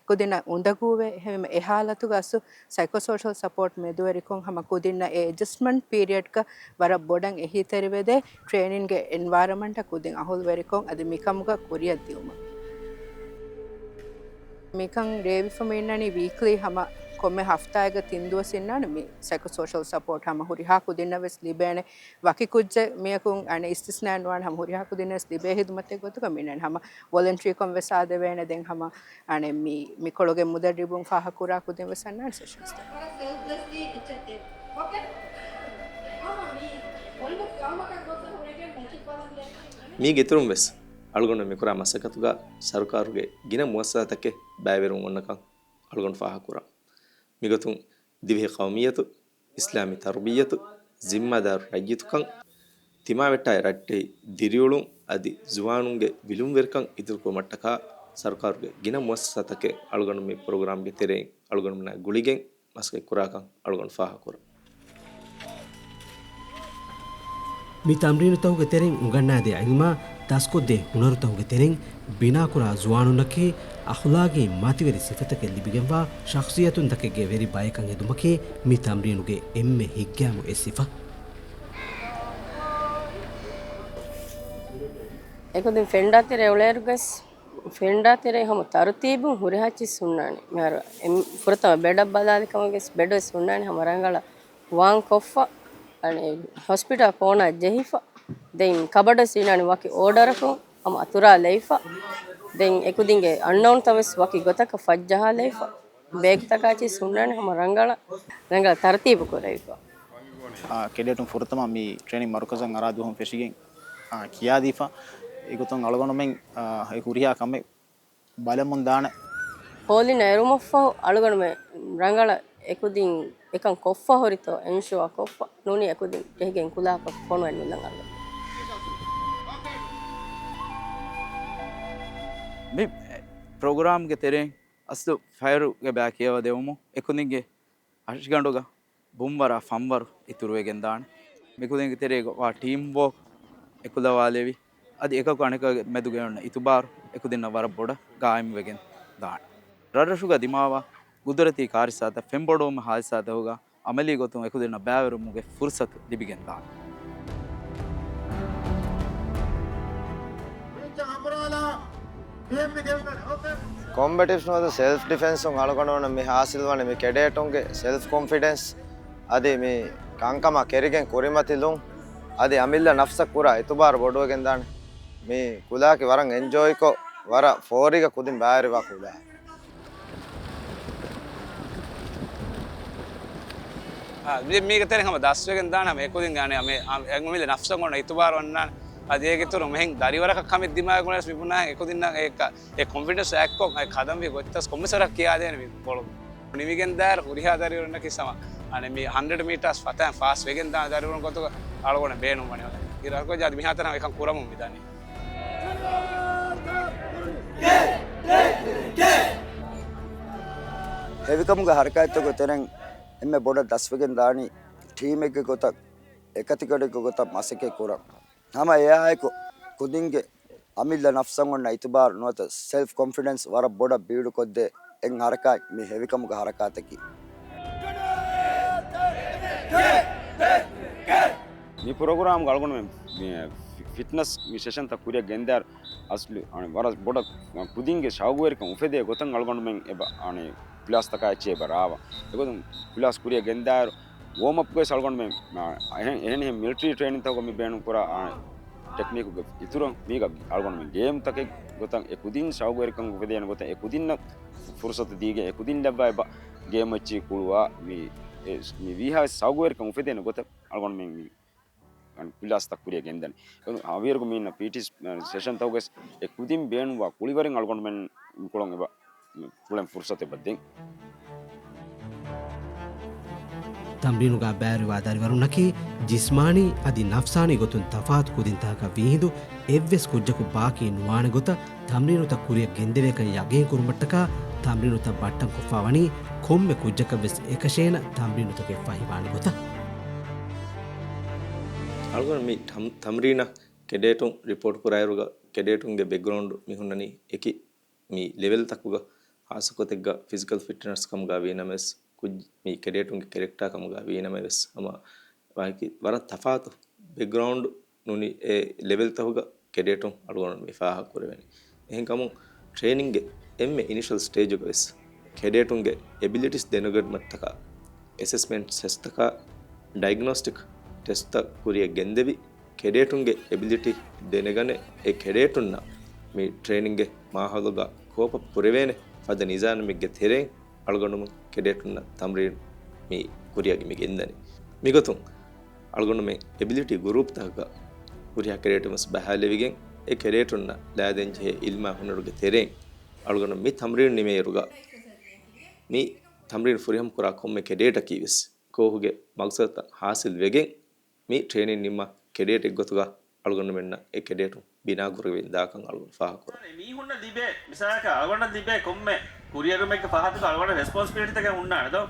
ކުދިންނަށް އުނދަގޫވޭ. އެހެންވީމަ އެ ހާލަތުގަ އަސްލު ސައިކޯ ސޯޝަލް ސަޕޯޓް މެދުވެރިކޮށް ހަމަ ކުދިންނަށް އެ އެޑްޖަސްޓްމަންޓް ޕީރިއަޑްގަ ވަރަށް ބޮޑަށް އެހީތެރިވެދޭ ޓްރޭނިންގެ އެންވަޔަރަމަންޓަށް ކުދިން އަހުލުވެރިކޮށް އަދި މިކަމުގަ ކުރިއަށް ދިއުމަށް. މިކަން ރޭވިފަ މި އިންނަނީ ވީކްލީ ހަމަ ކޮންމެ ހަފްތާއެއްގަ ތިން ދުވަސް އިންނާނެ މި ސައިކޯ ސޯޝަލް ސަޕޯޓް ހަމަ ހުރިހާ ކުދިންނަށް ވެސް ލިބޭނެ. ވަކި ކުއްޖެއް މިއަކުން އަނެއް އިސްތިސްނާއެއް ނުވާނެ، ހަމަ ހުރިހާ ކުދިންނަށް ވެސް ލިބޭ ހިދުމަތެއް ގޮތުގަ މި އިންނަނީ. ހަމަ ވޮލަންޓްރީކޮށް ވެސް އާދެވޭނެ. ދެން ހަމަ އަނެއް މި، މިކޮޅުގެ މުދައްރިބުން ފާހަގަކުރާ ކުދިން ވެސް އަންނާނެ ސެޝަންސްތައް. މީގެ އިތުރުން ވެސް އަޅުގަނޑު މިކުރާ މަސައްކަތުގަ ސަރުކާރުގެ ގިނަ މުއައްސަސާތަކެއް ބައިވެރިވުން އޮންނަކަން އަޅުގަނޑު ފާހަގަކުރަން. މިގޮތުން ދިވެހި ޤައުމިއްޔަތު، އިސްލާމީ ތަރުބިއްޔަތު، ޒިންމާދާރު ރައްޔިތުކަން، ތިމާވެއްޓާއި ރައްޓެހި ދިރިއުޅުން އަދި ޒުވާނުންގެ ވިލުންވެރިކަން އިތުރުކުރުމަށްޓަކާ ސަރުކާރުގެ ގިނަ މުއައްސަސާތަކެއް އަޅުގަނޑު މި ޕްރޮގްރާމްގެ ތެރެއިން އަޅުގަނޑުމެންނާ ގުޅިގެން މަސައްކަތްކުރާކަން އަޅުގަނޑު ފާހަގަކުރަން. މި ތަމްރީނުތަކުގެ ތެރެއިން އުނގަންނާދޭ ޢިލްމާ، ދަސްކޮށްދޭ ހުނަރުތަކުގެ ތެރެއިން ބިނާކުރާ ޒުވާނުންނަކީ އަޚުލާގީ މަތިވެރި ސިފަތަކެއް ލިބިގެންވާ ޝަޚްޞިއްޔަތުންތަކެއްގެ ވެރި ބަޔަކަށް ހެދުމަކީ މި ތަމްރީނުގެ އެންމެ ހިތްގައިމު އެއް ސިފަ. އެކުދިން ފެންޑާ ތެރޭ އުޅޭއިރުގަސް ފެންޑާ ތެރޭ ހަމަ ތަރުތީބުން ހުރިހާ ޗިސް ހުންނާނެ. މިހާރު އެ ފުރަތަމަ ބެޑަށް ބަލާލި ކަމުގެ ވެސް ބެޑް ވެސް ހުންނާނެ ހަމަ ރަނގަޅަށް ވާން ކޮށްފަ، އަނެއް ހޮސްޕިޓަލް ކޯނާ ޖެހިފަ، ދެން ކަބަޑު ވެސް އިންނާނެ ވަކި އޯޑަރަކުން ހަމަ އަތުރާލައިފަ، ދެން އެކުދިންގެ އަންނައުންތައް ވެސް ވަކި ގޮތަކަށް ފަށްޖަހާލައިފަ، ބޭގްތަކާ ޗިސް ހުންނާނެ ހަމަ ރަނގަޅަށް، ރަނގަޅަށް ތަރުތީބު ކުރެވިފަ. އާ، ކެޑެޓުން ފުރަތަމަ މި ޓްރޭނިން މަރުކަޒަށް އަރާ ދުވަހުން ފެށިގެން، އާ، ކިޔާދީފަ. އެގޮތުން އަޅުގަނޑުމެން، އާ، އެ ހުރިހާ ކަމެއް ބަލަމުން ދާނެ. ހޯލިން އެރުމަށްފަހު އަޅުގަނޑުމެން ރަނގަޅަށް އެކުދިން އެކަން ކޮށްފަ ހުރިތޯ އެންޝުއާ ކޮށްފަ ނޫނީ އެކުދިން ޖެހިގެން ކުލަހަކަށް ފޮނުވެ ނުލަން އަޅުގަނޑު. މި ޕްރޮގްރާމްގެ ތެރެއިން އަސްލު ފަޔަރުގެ ބައި ކިޔަވަދެވުމުން އެކުދިންގެ ހަށިގަނޑުގަ ބުންވަރާ ފަންވަރު އިތުރުވެގެން ދާނެ. މިކުދިންގެ ތެރޭގަ ވާ ޓީމް ވޯކް އެކުލަވާލެވި، އަދި އެކަކު އަނެކަކުގެ މެދުގައި އޮންނަ އިތުބާރު އެކުދިންނަށް ވަރަށް ބޮޑަށް ގާއިމްވެގެން ދާނެ. ރަށްރަށުގަ ދިމާވާ ގުދުރަތީ ކާރިސާތައް، ފެންބޮޑުވުމުގެ ހާދިސާތަކުގަ އަމަލީ ގޮތުން އެކުދިންނަށް ބައިވެރިވުމުގެ ފުރުސަތު ލިބިގެން ދާނެ. ކޮމްބެޓިވް ނުވަތަ ސެލްފް ޑިފެންސުން އަޅުގަނޑުމެން މި ހާސިލްވަނީ މި ކެޑޭޓުންގެ ސެލްފް ކޮންފިޑެންސް އަދި މި ކަންކަމާ ކެރިގެން ކުރިމަތިލުން އަދި އަމިއްލަ ނަފްސަށް ކުރާ އިތުބާރު ބޮޑުވެގެންދާނެ. މި ކުލައަކީ ވަރަށް އެންޖޯއިކޮށް، ވަރަށް ފޯރިގަ ކުދިން ބައިވެރިވާ ކުލައެއް. އާ، މި، މީގެ ތެރެއިން ހަމަ ދަސްވެގެން ދާނެ ހަމަ އެކުދިންގެ އަނެއް އަމެ، އަމ، އެ އަމިއްލަ ނަފްސަށް އޮންނަ އިތުބާރު އޮންނާނެ. އަދި އޭގެ އިތުރުން މިހެން ދަރިވަރަކަށް ކަމެއް ދިމާވެގެން ވެސް މި ބުނާ އެކުދިންނަށް އެ ކަ، އެ ކޮންފިޑެންސް އެއްކޮށް އެ ކަދަންވީ ގޮތްތަސް ކޮންމެސް ވަރަކަށް ކިޔާދޭނެ މި ކޮޅު. ނިމިގެންދާއިރު ހުރިހާ ދަރިވަރުންނަކީ ސަމަ، އަނެއް މި ހަންޑްރެޑް މީޓާސް ފަތައިން ފާސް ވެގެން ދާނެ ދަރިވަރުން ގޮތުގަ އަޅުގަނޑަށް ބޭނުންވަނީ. އިރަކޮށް އަދި މިހާތަނަށް އެކަން ކުރަމުން މިދަނީ. ހެވިކަމުގެ ހަރަކާތްތަކުގެ ތެރެއިން އެންމެ ބޮޑަށް ދަސްވެގެން ދާނީ ޓީމެއްގެ ގޮތަށް، އެކަތިގަޑެއްގެ ގޮތަށް މަސައްކަތް ކުރަން. ހަމަ އެއާއެކު ކުދިންގެ އަމިއްލަ ނަފްސަށް އޮންނަ އިތުބާރު ނުވަތަ ސެލްފް ކޮންފިޑެންސް ވަރަށް ބޮޑަށް ބިލްޑް ކޮށްދޭ އެއް ހަރަކާތް މި ހެވިކަމުގެ ހަރަކާތަކީ. މި ޕްރޮގްރާމްގަ އަޅުގަނޑުމެން މި ފި، ފިޓްނަސް މި ސެޝަންތައް ކުރިއަށް ގެންދާއިރު އަސްލު އަނެއް ވަރަށް ބޮޑަށް ކުދިންގެ ޝައުގުވެރިކަން އުފެދޭ ގޮތަށް އަޅުގަނޑުމެން އެބަ އަނެއް ކްލާސްތަކާ އެއްޗެއް އެބަ ރާވާ. އެގޮތުން ކްލާސް ކުރިއަށް ގެންދާއިރު ވޯމްއަޕްގައި އަޅުގަނޑުމެން، އާ، އެހެން، އެހެނިހެން މިލިޓަރީ ޓްރޭނިންތަކުގަ މި ބޭނުންކުރާ، އާ، ޓެކްނީކުގެ އިތުރުން މީގަ އަޅުގަނޑުމެން ގޭމްތަކެއް ގޮތަށް އެ ކުދިން ޝައުގުވެރިކަން އުފެދޭނެ ގޮތަށް އެ ކުދިންނަށް ފުރުސަތު ދީގެން އެ ކުދިން ލައްވާ އެބަ ގޭމް އެއްޗެއް ކުޅުވާ މި، އެ، މި ވީހާވެސް ޝައުގުވެރިކަން އުފެދޭނެ ގޮތަށް އަޅުގަނޑުމެން މި ކްލާސްތައް ކުރިއަށް ގެންދަނީ. ހަވީރުގަ މި އިންނަ ޕީޓީ ސެޝަންތަކުގައި އެ ކުދިން ބޭނުންވާ ކުޅިވަރެއް އަޅުގަނޑުމެން ކުޅަން އެބަ ކުޅެން ފުރުސަތު އެބަ ދޭން. ތަމްރީނުގަ ބައިވެރިވާ ދަރިވަރުންނަކީ ޖިސްމާނީ އަދި ނަފްސާނީ ގޮތުން ތަފާތު ކުދިންތަކަކަށް ވީހިނދު އެއްވެސް ކުއްޖަކު ބާކީ ނުވާނެ ގޮތަށް ތަމްރީނުތައް ކުރިއަށް ގެންދެވޭކަން ޔަގީން ކުރުމަށްޓަކާ ތަމްރީނުތައް ބައްޓަން ކޮށްފާ ވަނީ ކޮންމެ ކުއްޖަކަށްވެސް އެކަށޭނަ ތަމްރީނުތަކެއް ފަހިވާނެ ގޮތަށް. އަޅުގަނޑު މި ތަމް-، ތަމްރީނަށް ކެޑޭޓުން ރިޕޯޓް ކުރާއިރުގަ ކެޑޭޓުންގެ ބެކްގްރައުންޑް މި ހުންނަނީ އެކި މި ލެވެލްތަކުގަ ހާއްސަ ގޮތެއްގަ ފިޒިކަލް ފިޓްނަސް ކަމުގަ ވީނަމަވެސް، ކުއްޖެއް މި ކެޑޭޓުންގެ ކެރެކްޓާ ކަމުގަ ވީނަމަވެސް، ހަމަ ވަކި ވަރަށް ތަފާތު ބެކްގްރައުންޑް ނޫނީ އެ ލެވެލްތަކުގަ ކެޑޭޓުން އަޅުގަނޑު މި ފާހަގަ ކުރެވެނީ. އެހެންކަމުން ޓްރޭނިންގެ އެންމެ އިނިޝަލް ސްޓޭޖުގަވެސް ކެޑޭޓުންގެ އެބިލިޓީސް ދެނެގަންނަމަށްޓަކާ އެސެސްމެންޓް ޓެސްޓްތަކާ ޑައިގްނޯސްޓިކް ޓެސްޓްތައް ކުރިއަށް ގެންދެވި، ކެޑޭޓުންގެ އެބިލިޓީ ދެނެގަނެ، އެ ކެޑޭޓުންނަށް މި ޓްރޭނިންގެ މާހައުލުގަ ކޯޕް އަޕް ކުރެވޭނެ ފަދަ ނިޒާމެއްގެ ތެރެއިން އަޅުގަނޑުމެން ކެޑޭޓުންނަށް ތަމްރީން މި ކުރިއަށް މި ގެންދަނީ. މިގޮތުން އަޅުގަނޑުމެން އެބިލިޓީ ގުރޫޕްތަކަކަށް ހުރިހާ ކެޑޭޓުން ވެސް ބަހާލެވިގެން، އެ ކެޑޭޓުންނަށް ލައިދެންޖެހޭ އިލްމާ ހުނަރުގެ ތެރެއިން އަޅުގަނޑު މި ތަމްރީން ނިމޭއިރުގަ، މި ތަމްރީން ފުރިހަމަ ކުރާ ކޮންމެ ކެޑޭޓަކީ ވެސް ކޯހުގެ މަގްސަދުތައް ހާސިލް ވެގެން، މި ޓްރޭނިން ނިންމާ ކެޑޭޓެއް ގޮތުގަ އަޅުގަނޑުމެންނަށް އެ ކެޑޭޓުން ބިނާ ކުރެވިގެން ދާކަން އަޅުގަނޑު ފާހަގަ ކުރަން. މީހުންނަށް ލިބޭ، މިސާލަކަށް އަޅުގަނޑަށް ލިބޭ ކޮންމެ ކުރިއެރުމެއްގެ ފަހަތަކަށް އަޅުގަނޑަށް ރެސްޕޮންސިބިލިޓީތަކެއް ހުންނާނެ ދޯ؟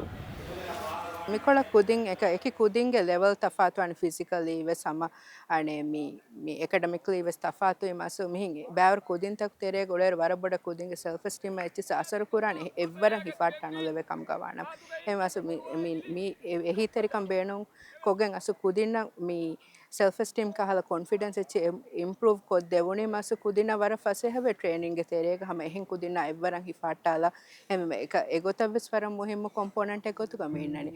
މިކޮޅަށް ކުދިން އެކަ-، އެކި ކުދިންގެ ލެވެލް ތަފާތު ވާނެ ފިޒިކަލީ ވެސް ހަމަ އަނެއް މި، މި އެކަޑަމިކްލީ ވެސް ތަފާތު މަސް މިހިން ބައިވަރު ކުދިންތަކު ތެރޭގަ އުޅޭއިރު ވަރަށް ބޮޑަށް ކުދިންގެ ސެލްފް އެސްޓީމަށް އެއްޗިއްސަށް އަސަރު ކުރާނެ އެ-، އެއްވަރަށް ހިފާއްޓާ ނުލެވޭ ކަމުގަ ވާނަމަ. އެހެން މަސް މި، މި، މި އެ-، އެހީތެރިކަން ބޭނުން ކޮށްގެން އަސް ކުދިންނަށް މި ސެލްފް އެސްޓީމް ކަހަލަ ކޮންފިޑެންސް އެއްޗެއް އިމް-، އިމްޕްރޫވް ކޮށްދެވުނީ މަސް ކުދިންނަށް ވަރަށް ފަސޭހަވޭ ޓްރޭނިންގެ ތެރޭގަ ހަމަ އެހެން ކުދިންނާ އެއްވަރަށް ހިފާއްޓާލާ އެމެ އެކަ-، އެގޮތަށް ވެސް ވަރަށް މުހިއްމު ކޮމްޕޯނެންޓެއް ގޮތުގަ މި އިންނަނީ.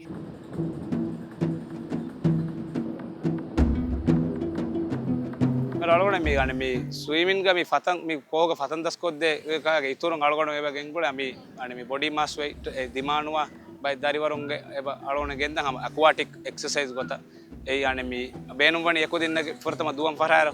އަޅުގަނޑު މި، އަނެއް މި ސްވިމިންގ މި ފަތަން، މި ކޯގަ ފަތަން ދަސްކޮށްދޭ އެކާގެ އިތުރުން އަޅުގަނޑު އެބަ ގެންގުޅޭ މި، އަނެއް މި ބޮޑީ މާސް ވެއިޓް އެ ދިމާނުވާ ބައެއް ދަރިވަރުންގެ އެބަ އަޅުގަނޑު ގެންދަން ހަމަ އަކުވާޓިކް އެކްސަސައިޒް ގޮތަށް. އެއީ އަނެއް މި ބޭނުންވަނީ އެކުދިންނަކީ ފުރަތަމަ ދުވަން ފަށާއިރު،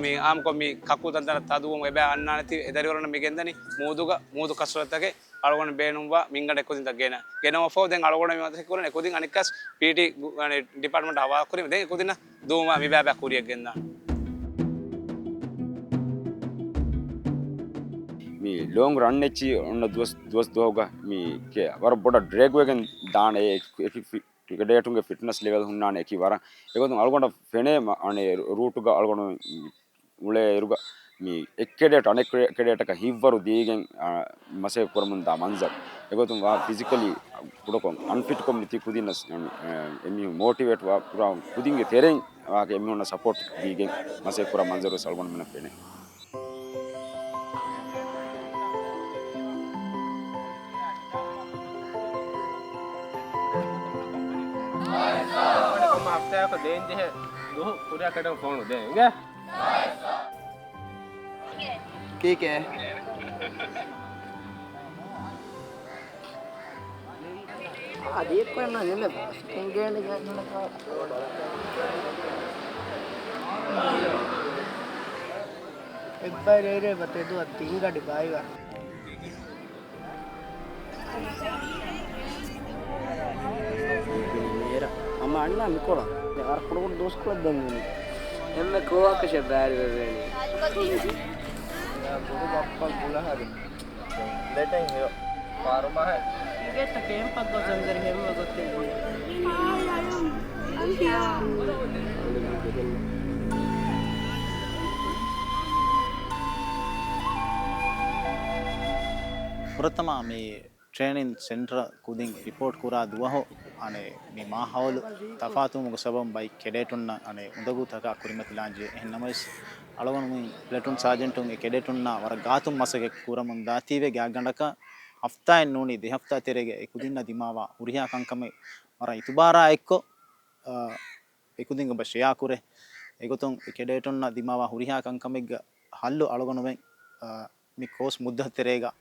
މި އާއްމުކޮށް މި ކަކު ދަންދަނަށް ތަދުވުން އެބަ އަންނާނެތީ އެ ދަރިވަރުންނަށް މި ގެންދަނީ މޫދުގަ، މޫދު ކަސްރަތުތަކެއް އަޅުގަނޑު ބޭނުންވާ މިންގަނޑު އެކުދިންތައް ގެނަ، ގެނައުމަށްފަހު ދެން އަޅުގަނޑު މި މަސައްކަތް ކުރަން އެކުދިން އަނެއްކާސް ޕީޓީ ގު-، އަނެއް ޑިޕާޓްމަންޓަށް ހަވާލު ކުރީމަ ދެން އެކުދިންނަށް ދުވުމަށް މި ބައިބައި ކުރިއަށް ގެންދާނެ. މި ލޯންގް ރަން އެއްޗި އޮންނަ ދުވަސް، ދުވަސް ދުވަހުގަ މި ކެ-، ވަރަށް ބޮޑަށް ޑްރެގް ވެގެން ދާނެ އެ އެކި ފި-، ކެޑޭޓުންގެ ފިޓްނަސް ލެވެލް ހުންނާނެ އެކި ވަރަށް. އެގޮތުން އަޅުގަނޑަށް ފެނޭ މަ-، އަނެއް ރޫޓުގަ އަޅުގަނޑު އުޅޭ އިރުގަ މި އެއް ކެޑޭޓް އަނެއް ކެ-، ކެޑޭޓަކަށް ހިތްވަރު ދީގެން، އާ، މަސައްކަތް ކުރަމުން ދާ މަންޒަރު. އެގޮތުން ވާ ފިޒިކަލީ ކުޑަކޮށް އަންފިޓްކޮށް މި ތި ކުދިންނަށް، އާ، އެމީހުން މޯޓިވޭޓް ވާ ކުރާ ކުދިންގެ ތެރެއިން ވާގެ އެމީހުންނަށް ސަޕޯޓް ދީގެން މަސައްކަތް ކުރާ މަންޒަރު ވެސް އަޅުގަނޑުމެންނަށް ފެނޭ. ހަފްތާއަކަށް ދޭން ޖެހޭ ދުވަހު ކުރިއަށް ކަޑަން ފޯނު ދޭން އިނގޭ. ކީކޭ؟ އާ، ދީއްކޮއެއްނު ނިމެ ބަސްކިންގޭނެ ގެންނަކާ. އެއްބައި ރޭރޭ ބަ ތެދުއަށް ތިންގަޑި ބައިވަ. އަމާ އަންނާ މިކޮޅަށް. އަރަ ކުޑަކުޑަ ދުވަސްކޮޅެއް ދެން ވުނީ. އެންމެ ކޯއަކަށެއް ބައިވެވޭނީ. ކުޑަ ބައްޕަ ގުޅަހަރި. ލެޓެން ހިރޯ. ފާރުމާހެ. އިގޭތަ ކޭމްޕަށް ގޮސް އަންދަރި ހެންވަ ގޮތެއް ނޫން. ފުރަތަމަ މި ޓްރޭނިން ސެންޓަރ ކުދިން ރިޕޯޓް ކުރާ ދުވަހު، އަނެއް، މި މާހައުލު ތަފާތުވުމުގެ ސަބަބުން ބައި ކެޑޭޓުންނަށް، އަނެއް، އުނދަގޫތަކާ ކުރިމަތިލާންޖެ. އެހެން ނަމަވެސް، އަޅުގަނޑު މި ޕްލެޓޫން ސާޖެންޓުން އެ ކެޑޭޓުންނާ ވަރަށް ގާތުން މަސައްކަތް ކުރަމުން ދާތީވެ ގާތްގަނޑަކަށް ހަފްތާއެއް ނޫނީ ދެ ހަފްތާ ތެރޭގަ އެ ކުދިންނަށް ދިމާވާ ހުރިހާ ކަންކަމެއް ވަރަށް އިތުބާރާ އެއްކޮށް، އަ، އެކުދިން އެބަ ޝެއާ ކުރޭ. އެގޮތުން އެ ކެޑޭޓުންނަށް ދިމާވާ ހުރިހާ ކަންކަމެއްގަ ހައްލު އަޅުގަނޑުމެން، އަ، މި ކޯސް މުއްދަތު ތެރޭގަ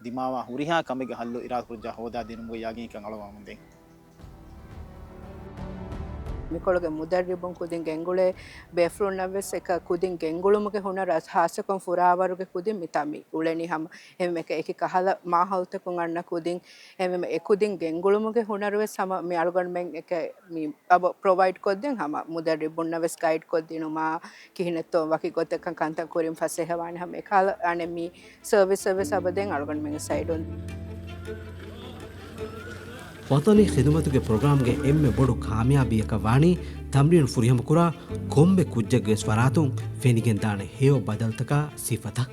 ދިމާވާ ހުރިހާ ކަމެއްގެ ހައްލު އިރާދަކުރައްޖާ ހޯދާ ދިނުމުގެ ޔަގީންކަން އަޅުގަނޑުމެން ދޭން. މިކޮޅުގެ މުދައްރިބުން ކުދިން ގެންގުޅޭ ބޭފުޅުންނަށްވެސް އެކަ ކުދިން ގެންގުޅުމުގެ ހުނަރު އަސް-، ހާއްސަކޮށް ފުރާވަރުގެ ކުދިން މިތާ މި އުޅެނީ ހަމަ. އެހެންވެ އެކަ އެކި ކަހަލަ މާހައުލުތަކުން އަންނަ ކުދިން. އެހެންވީމަ އެ ކުދިން ގެންގުޅުމުގެ ހުނަރުވެސް ހަމަ މި އަޅުގަނޑުމެން އެކަ މި އަބަ ޕްރޮވައިޑް ކޮށްދޭން ހަމަ މުދައްރިބުންނަށް ވެސް ގައިޑް ކޮށްދިނުމާ، ކިހިނެއްތޯ ވަކި ގޮތަކަށް ކަންތައް ކުރިން ފަސޭހަވާނެ ހަމަ އެކަހަލަ އަނެއް މި ސަރވިސް ސަރވިސް އަބަދެން އަޅުގަނޑުމެންގެ ސައިޑުން. ވަޠަނީ ޚިދުމަތުގެ ޕްރޮގްރާމްގެ އެންމެ ބޮޑު ކާމިޔާބީއަކަށް ވާނީ ތަމްރީނު ފުރިހަމަކުރާ ކޮންމެ ކުއްޖެއްގެވެސް ފަރާތުން ފެނިގެންދާނެ ހެޔޮ ބަދަލުތަކާ ސިފަތައް.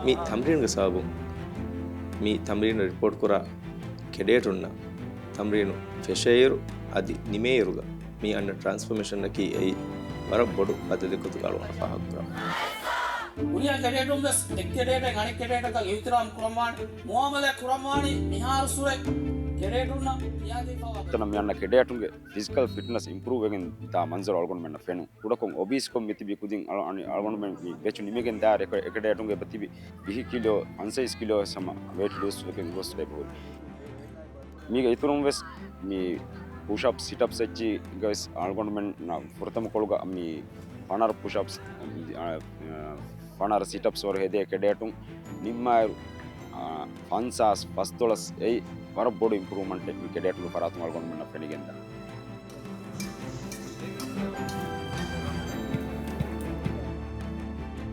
މި ތަމްރީނުގެ ސަބަބުން މި ތަމްރީނަށް ރިޕޯޓް ކުރާ ކެޑޭޓުންނަށް ތަމްރީނު ފެށޭއިރު އަދި ނިމޭއިރުގަ މި އަންނަ ޓްރާންސްފޮމޭޝަނަކީ އެއީ ވަރަށް ބޮޑު ބަދަލެއް ގޮތުގަ އަޅުގަނޑަށް ފާހަގަކުރަން. ކުރިއަށް ކެޑޭޓުން ވެސް އެއް ކެޑޭޓެއް އަނެއް ކެޑޭޓަކަށް އިހުތިރާމް ކުރަންވާނެ، މުއާމަލާތް ކުރަންވާނީ މިހާރު ސުރެ ކެޑޭޓުންނަށް ކިޔާދީފަވާ. އަދި މި އަންނަ ކެޑޭޓުންގެ ފިޒިކަލް ފިޓްނަސް އިމްޕްރޫވް ވެގެން ދާ މަންޒަރު އަޅުގަނޑުމެންނަށް ފެނުން. ކުޑަކޮށް އޮބީސްކޮށް މިތިބި ކުދިން އަޅު-، އަނި-، އަޅުގަނޑުމެން މި ބެޗު ނިމިގެން ދާއިރު އެކަ-، އެކެޑޭޓުންގެ އެބަތިބި ވިހި ކިލޯ، އަންސައިސް ކިލޯ ހަމަ ވޭޓް ލޫސް ވެގެން ގޮސް އެބަހުރި. މީގެ އިތުރުން ވެސް މި ޕުޝްއަޕް، ސިޓްއަޕްސް އެއްޗިގަވެސް އަޅުގަނޑުމެންނަށް ފުރަތަމަ ކޮޅުގަ މި ފަނަރަ ޕުޝްއަޕްސް، އަ، އަ، ފަނަރަ ސިޓްއަޕްސް ވަރު ހެދޭ ކެޑޭޓުން ނިންމާއިރު، އާ، ފަންސާސް ފަސްދޮޅަސް އެއީ ވަރަށް ބޮޑު އިމްޕްރޫވްމަންޓެއް މި ކެޑޭޓުންގެ ފަރާތުން އަޅުގަނޑުމެންނަށް ފެނިގެންދާނެ.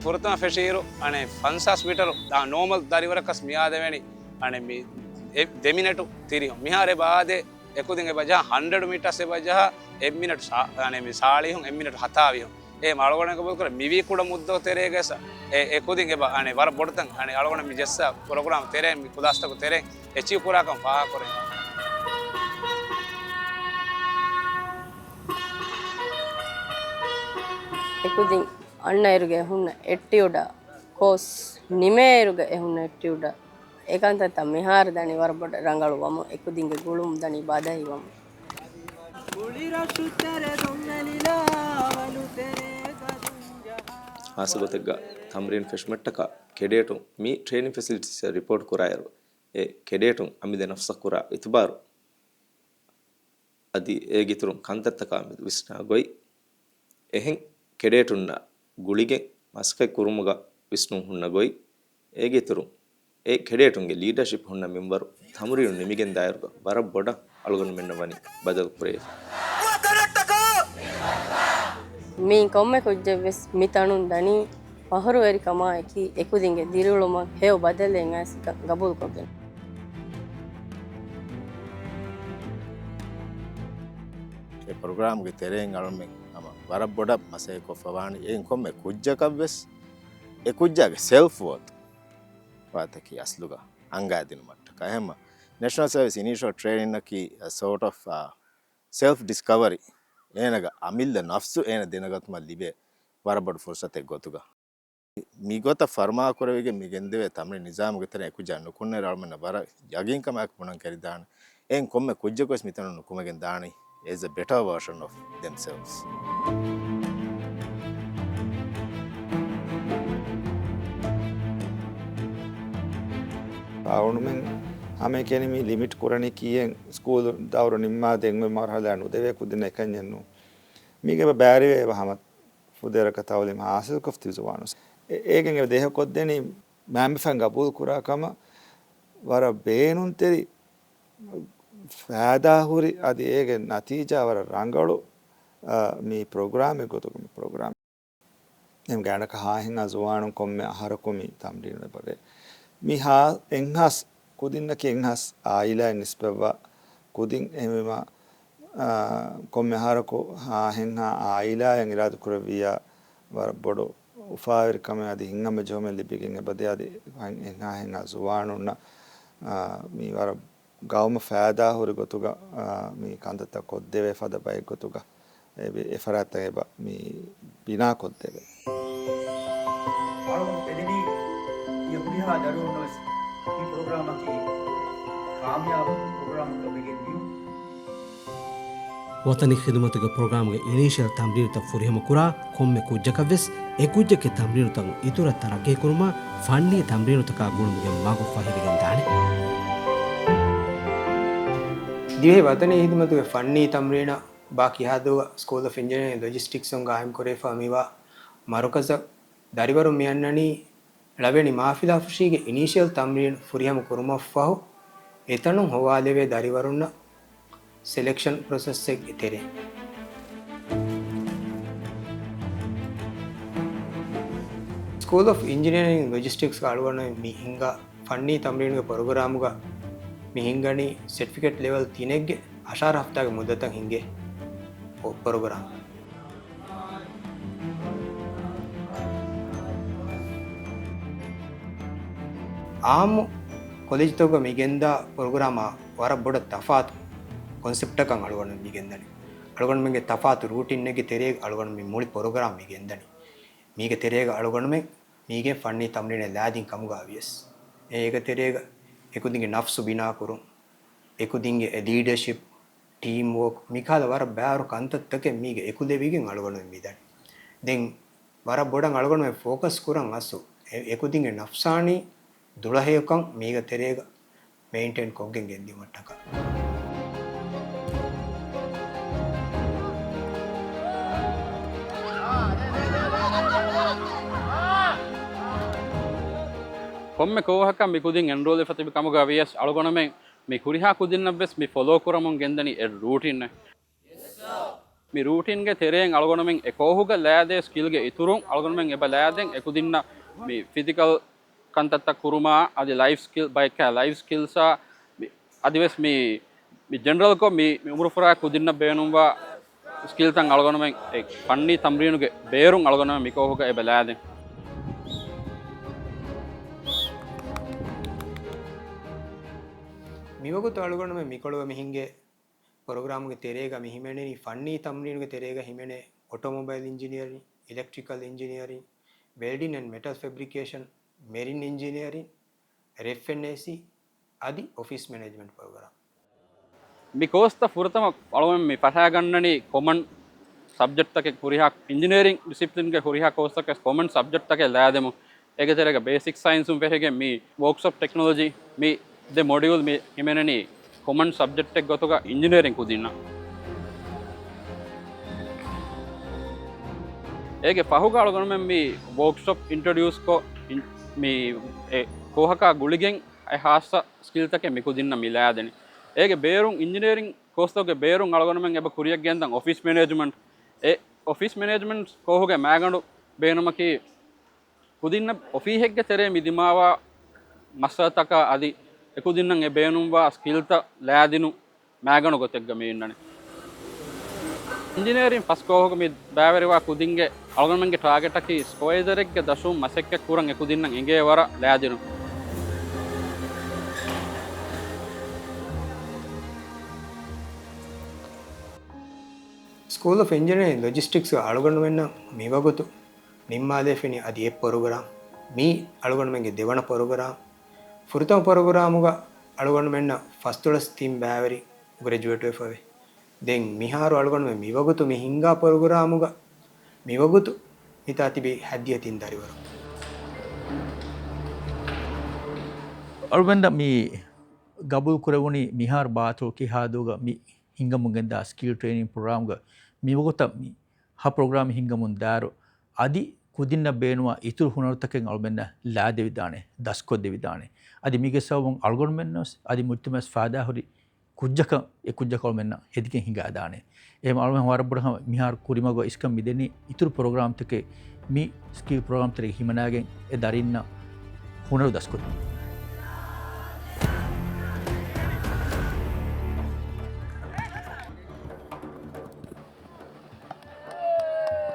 ފުރަތަމަ ފެށިއިރު، އަނެއް ފަންސާސް މީޓަރު ދާ ނޯމަލް ދަރިވަރަކަސް މިއާދެވެނީ، އަނެއް މި އެ ދެ މިނެޓު ތިރިހުން. މިހާރު އެބަ އާދޭ، އެކުދިން އެބަ ޖަހާ ހަންޑްރެޑް މީޓާސް އެބަ ޖަހާ އެއް މިނެޓު ސާ-، އަނެއް މި ސާޅީހުން، އެއް މިނެޓު ހަތާވީހުން. އެ މަޅުގަނޑަށް ގަބޫލުކުރޭ، މިވީ ކުޑަ މުއްދަތު ތެރޭގަ އެ، އެ ކުދިން އެބަ އަނެއް ވަރަށް ބޮޑުތަން އަނެއް އަޅުގަނޑަށް މި ޖެއްސާ ޕްރޮގްރާމް ތެރޭ، މި ކުލާސްތަކު ތެރޭ އެޗީވް ކުރާކަން ފާހަގަކުރޭ. އެ ކުދިން އަންނައިރުގަ އެ ހުންނަ އެޓިއުޑަށް، ކޯސް ނިމޭއިރުގަ އެ ހުންނަ އެޓިއުޑަށް، އެކަންތައްތައް މިހާރު ދަނީ ވަރަށް ބޮޑަށް ރަނގަޅުވަމުން، އެކުދިންގެ ގުޅުން ދަނީ ބަދަހިވަމުން. ހާއްސަ ގޮތެއްގަ ތަމްރީން ފެށުމަށްޓަކާ ކެޑޭޓުން މި ޓްރޭނިން ފެސިލިޓީސްއަށް ރިޕޯޓް ކުރާއިރު، އެ ކެޑޭޓުން އަމިއްލަ ނަފްސަށް ކުރާ އިތުބާރު އަދި އޭގެ އިތުރުން ކަންތައްތަކާ މެދު ވިސްނާ ގޮތް، އެހެން ކެޑޭޓުންނާ ގުޅިގެން މަސައްކަތް ކުރުމުގަ ވިސްނުން ހުންނަ ގޮތް، އޭގެ އިތުރުން އެ ކެޑޭޓުންގެ ލީޑަޝިޕް ހުންނަ މިންވަރު ތަމްރީނު ނިމިގެން ދާއިރުގަ ވަރަށް ބޮޑަށް އަޅުގަނޑުމެންނަށް ވަނީ ބަދަލު ކުރެވިފަ. މި ކޮންމެ ކުއްޖެއްވެސް މި ތަނުން ދަނީ ފަހުރުވެރިކަމާއެކީ އެކުދިންގެ ދިރިއުޅުމަށް ހެޔޮ ބަދަލެއް އައިސް ގަ-، ގަބޫލުކޮށްގެން. އެ ޕްރޮގްރާމްގެ ތެރެއިން އަޅުމެން ހަމަ ވަރަށް ބޮޑަށް މަސައްކަތް ކޮށްފަވާނީ އެއިން ކޮންމެ ކުއްޖަކަށްވެސް އެ ކުއްޖާގެ ސެލްފް ވޯތު ވާތަކީ އަސްލުގަ އަންގާދިނުމަށްޓަކާ. އެހެންމަ ނޭޝަނަލް ސަރވިސް އިނީޝަލް ޓްރޭނިންއަކީ ސޯޓް އޮފް، އާ، ސެލްފް ޑިސްކަވަރީ. އޭނަގެ އަމިއްލަ ނަފްސު އޭނަ ދެނެގަތުމަށް ލިބޭ ވަރަށް ބޮޑު ފުރުސަތެއް ގޮތުގަ. މިގޮތަށް ފަރުމާކުރެވިގެން މި ގެންދެވޭ ތަމްރީން ނިޒާމުގެ ތެރެއިން އެކުއްޖާ ނުކުންނައިރު އަޅުމެންނަށް ވަރަށް ޔަގީންކަމާއެކު ބުނަން ކެރިދާނެ. އެއިން ކޮންމެ ކުއްޖަކުވެސް މިތަނުން ނުކުމެގެން ދާނީ as a better version of themselves. އަޅުމެން ހަމައެކަނި މި ލިމިޓް ކުރަނީ ކީއެއް ސްކޫލް ދައުރު ނިންމާ ދެން އޮތް މަރުހަލާ ނުދެވޭ ކުދިންނަށް އެކަންޏެއް ނޫން. މީގެ ބައިވެރިވެ އެބަ ހަމަ ފުދޭވަރަކަށް ތައުލީމް ހާސިލްކޮށްފި ޒުވާނުން. އެ-، އޭގެން އެބަ ދޭހަކޮށްދެނީ މައިންބަފައިން ގަބޫލު ކުރާ ކަމަށް ވަރަށް ބޭނުންތެރި ފައިދާހުރި އަދި އޭގެ ނަތީޖާ ވަރަށް ރަނގަޅު، އަ، މި ޕްރޮގްރާމެއް ގޮތުގަ މި ޕްރޮގްރާމް. އެހެން ގާތްގަނޑަކަށް ހާހެއްހާ ޒުވާނުން ކޮންމެ އަހަރަކު މި ތަމްރީނު އެބަ ވޭ. މި ހާ އެއްހާސް ކުދިންނަކީ އެއްހާސް އާއިލާއިން ނިސްބަތްވާ ކުދިން އެހެންވީމާ، އާ، ކޮންމެ އަހަރަކު ހާހެއްހާ އާއިލާއިން އިރާދަކުރެއްވިއްޔާ ވަރަށް ބޮޑު އުފާވެރިކަމެއް އަދި ހިތްހަމަޖެހުމެއް ލިބިގެން އެބަދޭ އަދި އެހާހެއްހާ ޒުވާނުންނަށް، އާ، މި ވަރަށް ގައުމަށް ފައިދާހުރި ގޮތުގަ، އާ، މި ކަންތައްތައް ކޮށްދެވޭ ފަދަ ބައެއް ގޮތުގަ އެ، އެ ފަރާތްތައް އެބަ މި ބިނާކޮށްދެވޭ. އަޅުގަނޑު އެދެނީ ތިޔަ ހުރިހާ ދަރިވަރުންނަށް ވެސް މި ޕްރޮގްރާމަކީ ކާމިޔާބު ޕްރޮގްރާމަކަށް ވެގެން ދިޔުން. ވަޠަނީ ޚިދުމަތުގެ ޕްރޮގްރާމްގެ އިނީޝިއަލް ތަމްރީނުތައް ފުރިހަމަ ކުރާ ކޮންމެ ކުއްޖަކަށް ވެސް އެ ކުއްޖެއްގެ ތަމްރީނުތައް އިތުރަށް ތަރައްގީކުރުމަށް ފަންނީ ތަމްރީނުތަކާ ގުޅުމުގެ މަގު ފަހިވެގެން ދާނެ. ދިވެހި ވަޠަނީ ޚިދުމަތުގެ ފަންނީ ތަމްރީނަށް ބާ ކިހާދޫގަ ސްކޫލް އޮފް އިންޖިނިއަރިން ލޮޖިސްޓިކްސުން ގާއިމްކުރެވިފަ މިވާ މަރުކަޒަށް ދަރިވަރުން މިއަންނަނީ ޅަވެނި މާފިލާފުށީގެ އިނީޝިއަލް ތަމްރީން ފުރިހަމަ ކުރުމަށްފަހު، އެތަނުން ހޮވާލެވޭ ދަރިވަރުންނަށް ސެލެކްޝަން ޕްރޮސެސްއެއްގެ ތެރޭ. ސްކޫލް އޮފް އިންޖިނިއަރިން ލޮޖިސްޓިކްސްގެ އަޅުގަނޑު މި ހިންގާ ފަންނީ ތަމްރީނުގެ ޕްރޮގްރާމުގަ މި ހިންގަނީ ސެޓްފިކެޓް ލެވެލް ތިނެއްގެ އަށާރަ ހަފްތާގެ މުއްދަތަށް ހިންގޭ ޕްރޮ-، ޕްރޮގްރާމް. އާއްމު ކޮލެޖްތަކުގަ މި ގެންދާ ޕްރޮގްރާމާ ވަރަށް ބޮޑަށް ތަފާތު ކޮންސެޕްޓަކަށް އަޅުގަނޑު މި ގެންދަނީ. އަޅުގަނޑުމެންގެ ތަފާތު ރޫޓިންއެއްގެ ތެރޭގަ އަޅުގަނޑު މި މުޅި ޕްރޮގްރާމް މި ގެންދަނީ. މީގެ ތެރޭގަ އަޅުގަނޑުމެން މީގެ ފަންނީ ތަމްރީނެއް ލާދިން ކަމުގަ ވިޔަސް، އޭގެ ތެރޭގަ އެކުދިންގެ ނަފްސު ބިނާކުރުން، އެކުދިންގެ ލީޑަޝިޕް، ޓީމް ވޯކް، މިކަހަލަ ވަރަށް ބާރު ކަންތައްތަކެއް މީގެ އެކުލެވިގެން އަޅުގަނޑުމެން މިދަނީ. ދެން ވަރަށް ބޮޑަށް އަޅުގަނޑުމެން ފޯކަސް ކުރަން އަސްލު އެ-، އެކުދިންގެ ނަފްސާނީ ދުޅަހެޔޮކަން މީގެ ތެރޭގަ މެއިންޓެން ކޮށްގެން ގެންދިއުމަށްޓަކާ. ކޮންމެ ކޯހަކަށް މި ކުދިން އެންރޯލްވެފަ ތިބި ކަމުގަ ވިޔަސް އަޅުގަނޑުމެން މި ހުރިހާ ކުދިންނަށްވެސް މި ފޮލޯ ކުރަމުން ގެންދަނީ އެއް ރޫޓިންއެއް. މި ރޫޓިންގެ ތެރެއިން އަޅުގަނޑުމެން އެ ކޯހުގަ ލައިދޭ ސްކިލްގެ އިތުރުން އަޅުގަނޑުމެން އެބަ ލައިދޭން އެކުދިންނަށް މި ފިޒިކަލް ކަންތައްތައް ކުރުމާ، އަދި ލައިފް ސްކިލް، ބައެއްކާ ލައިފް ސްކިލްސްއާ، މި، އަދިވެސް މި، މި ޖެނެރަލްކޮށް މި، މި އުމުރުފުރާ ކުދިންނަށް ބޭނުންވާ ސްކިލްތައް އަޅުގަނޑުމެން އެ ފަންނީ ތަމްރީނުގެ ބޭރުން އަޅުގަނޑުމެން މި ކޯހުގަ އެބަ ލައިދޭން. މިވަގުތު އަޅުގަނޑުމެން މިކޮޅުގަ މި ހިންގޭ ޕްރޮގްރާމުގެ ތެރޭގަ މި ހިމެނެނީ ފަންނީ ތަމްރީނުގެ ތެރޭގަ ހިމެނޭ އޮޓޯމޮބައިލް އިންޖިނިއަރިން، އިލެކްޓްރިކަލް އިންޖިނިއަރިން، ވެލްޑިން އެންޑް މެޓަލް ފެބްރިކޭޝަން، މެރިން އިންޖިނިއަރިން، އެފް އެން އޭ ސީ އަދި އޮފީސް މެނޭޖްމަންޓް ޕްރޮގްރާމް. މި ކޯސްތައް ފުރަތަމަ އަޅުގަނޑު މި ފަށާގަންނަނީ ކޮމަން ސަބްޖެކްޓްތަކެއް ހުރިހާ އިންޖިނިއަރިން ޑިސިޕްލިންގެ ހުރިހާ ކޯސްތަކެއް ކޮމަން ސަބްޖެކްޓްތަކެއް ލައިދެމުން. އޭގެ ތެރޭގަ ބޭސިކް ސައިންސުން ފެށިގެން މި ވޯކްޝޮޕް ޓެކްނޮލޮޖީ މި ދެ މޮޑިއުލް މި ހިމެނެނީ ކޮމަން ސަބްޖެކްޓެއް ގޮތުގަ އިންޖިނިއަރިން ކުދިންނަށް. އޭގެ ފަހުގަ އަޅުގަނޑުމެން މި ވޯކްޝޮޕް އިންޓްރޮޑިއުސްކޮށް، އިން-، މި އެ ކޯހަކާ ގުޅިގެން އެ ހާއްސަ ސްކިލްތަކެއް މި ކުދިންނަށް މި ލައިދެނީ. އޭގެ ބޭރުން އިންޖިނިއަރިން ކޯސްތަކުގެ ބޭރުން އަޅުގަނޑުމެން އެބަ ކުރިއަށް ގެންދަން އޮފީސް މެނޭޖްމަންޓް. އެ އޮފީސް މެނޭޖްމަންޓް ކޯހުގެ މައިގަނޑު ބޭނުމަކީ ކުދިންނަށް އޮފީހެއްގެ ތެރޭ މި ދިމާވާ މައްސަލަތަކާ އަދި އެކުދިންނަށް އެ ބޭނުންވާ ސްކިލްތައް ލައިދިނު މައިގަނޑު ގޮތެއްގަ މި އިންނަނީ. އިންޖިނިއަރިން ފަސް ކޯހުގަ މި ބައިވެރިވާ ކުދިންގެ އަޅުގަނޑުމެންގެ ޓާގެޓަކީ ސްކޮއެދަރެއްގެ ދަށުން މަސައްކަތް ކުރަން އެކުދިންނަށް އެނގޭ ވަރަށް ލައިދިނު. ސްކޫލް އޮފް އިންޖިނިއަރިން ލޮޖިސްޓިކްސްގަ އަޅުގަނޑުމެންނަށް މިވަގުތު ނިންމާލެވިފައި އަދި އެއް ޕްރޮގްރާމް. މީ އަޅުގަނޑުމެންގެ ދެވަނަ ޕްރޮގްރާމް. ފުރަތަމަ ޕްރޮގްރާމުގަ އަޅުގަނޑުމެންނަށް ފަސްދޮޅަސް ތިން ބައިވެރި ގްރެޖުއޭޓް ވެފަވޭ. ދެން މިހާރު އަޅުގަނޑުމެން މިވަގުތު މި ހިންގާ ޕްރޮގްރާމުގަ މިވަގުތު މިތާ ތިބި ހައްދިހަ ތިން ދަރިވަރު. އަޅުގަނޑަށް މި ގަބޫލު ކުރެވުނީ މިހާރު ބާތުލް ކިހާދޫގަ މި ހިންގަމުން ގެންދާ ސްކިލް ޓްރެއިނިން ޕްރޮގްރާމްގަ މިވަގުތަށް މި ހަ ޕްރޮގްރާމް ހިންގަމުން ދާއިރު، އަދި ކުދިންނަށް ބޭނުންވާ އިތުރު ހުނަރުތަކެއް އަޅުމެންނަށް ލާދެވިދާނެ، ދަސްކޮށްދެވިދާނެ. އަދި މީގެ ސަބަބުން އަޅުގަނޑުމެންނަށް އަދި މުޖްތަމައަށް ފާއިދާހުރި ކުއްޖަކަށް އެ ކުއްޖަކަށް އަޅުމެންނަށް ހެދިގެން ހިނގާދާނެ. އެހެން އަޅުމެން ވަރަށް ބޮޑަށް މިހާރު ކުރިމަގު އިސްކަން މިދެނީ އިތުރު ޕްރޮގްރާމްތަކެއް މި ސްކިލް ޕްރޮގްރާމް ތެރޭގަ ހިމަނާގެން އެ ދަރިންނަށް ހުނަރު ދަސްކޮށްދިނުން.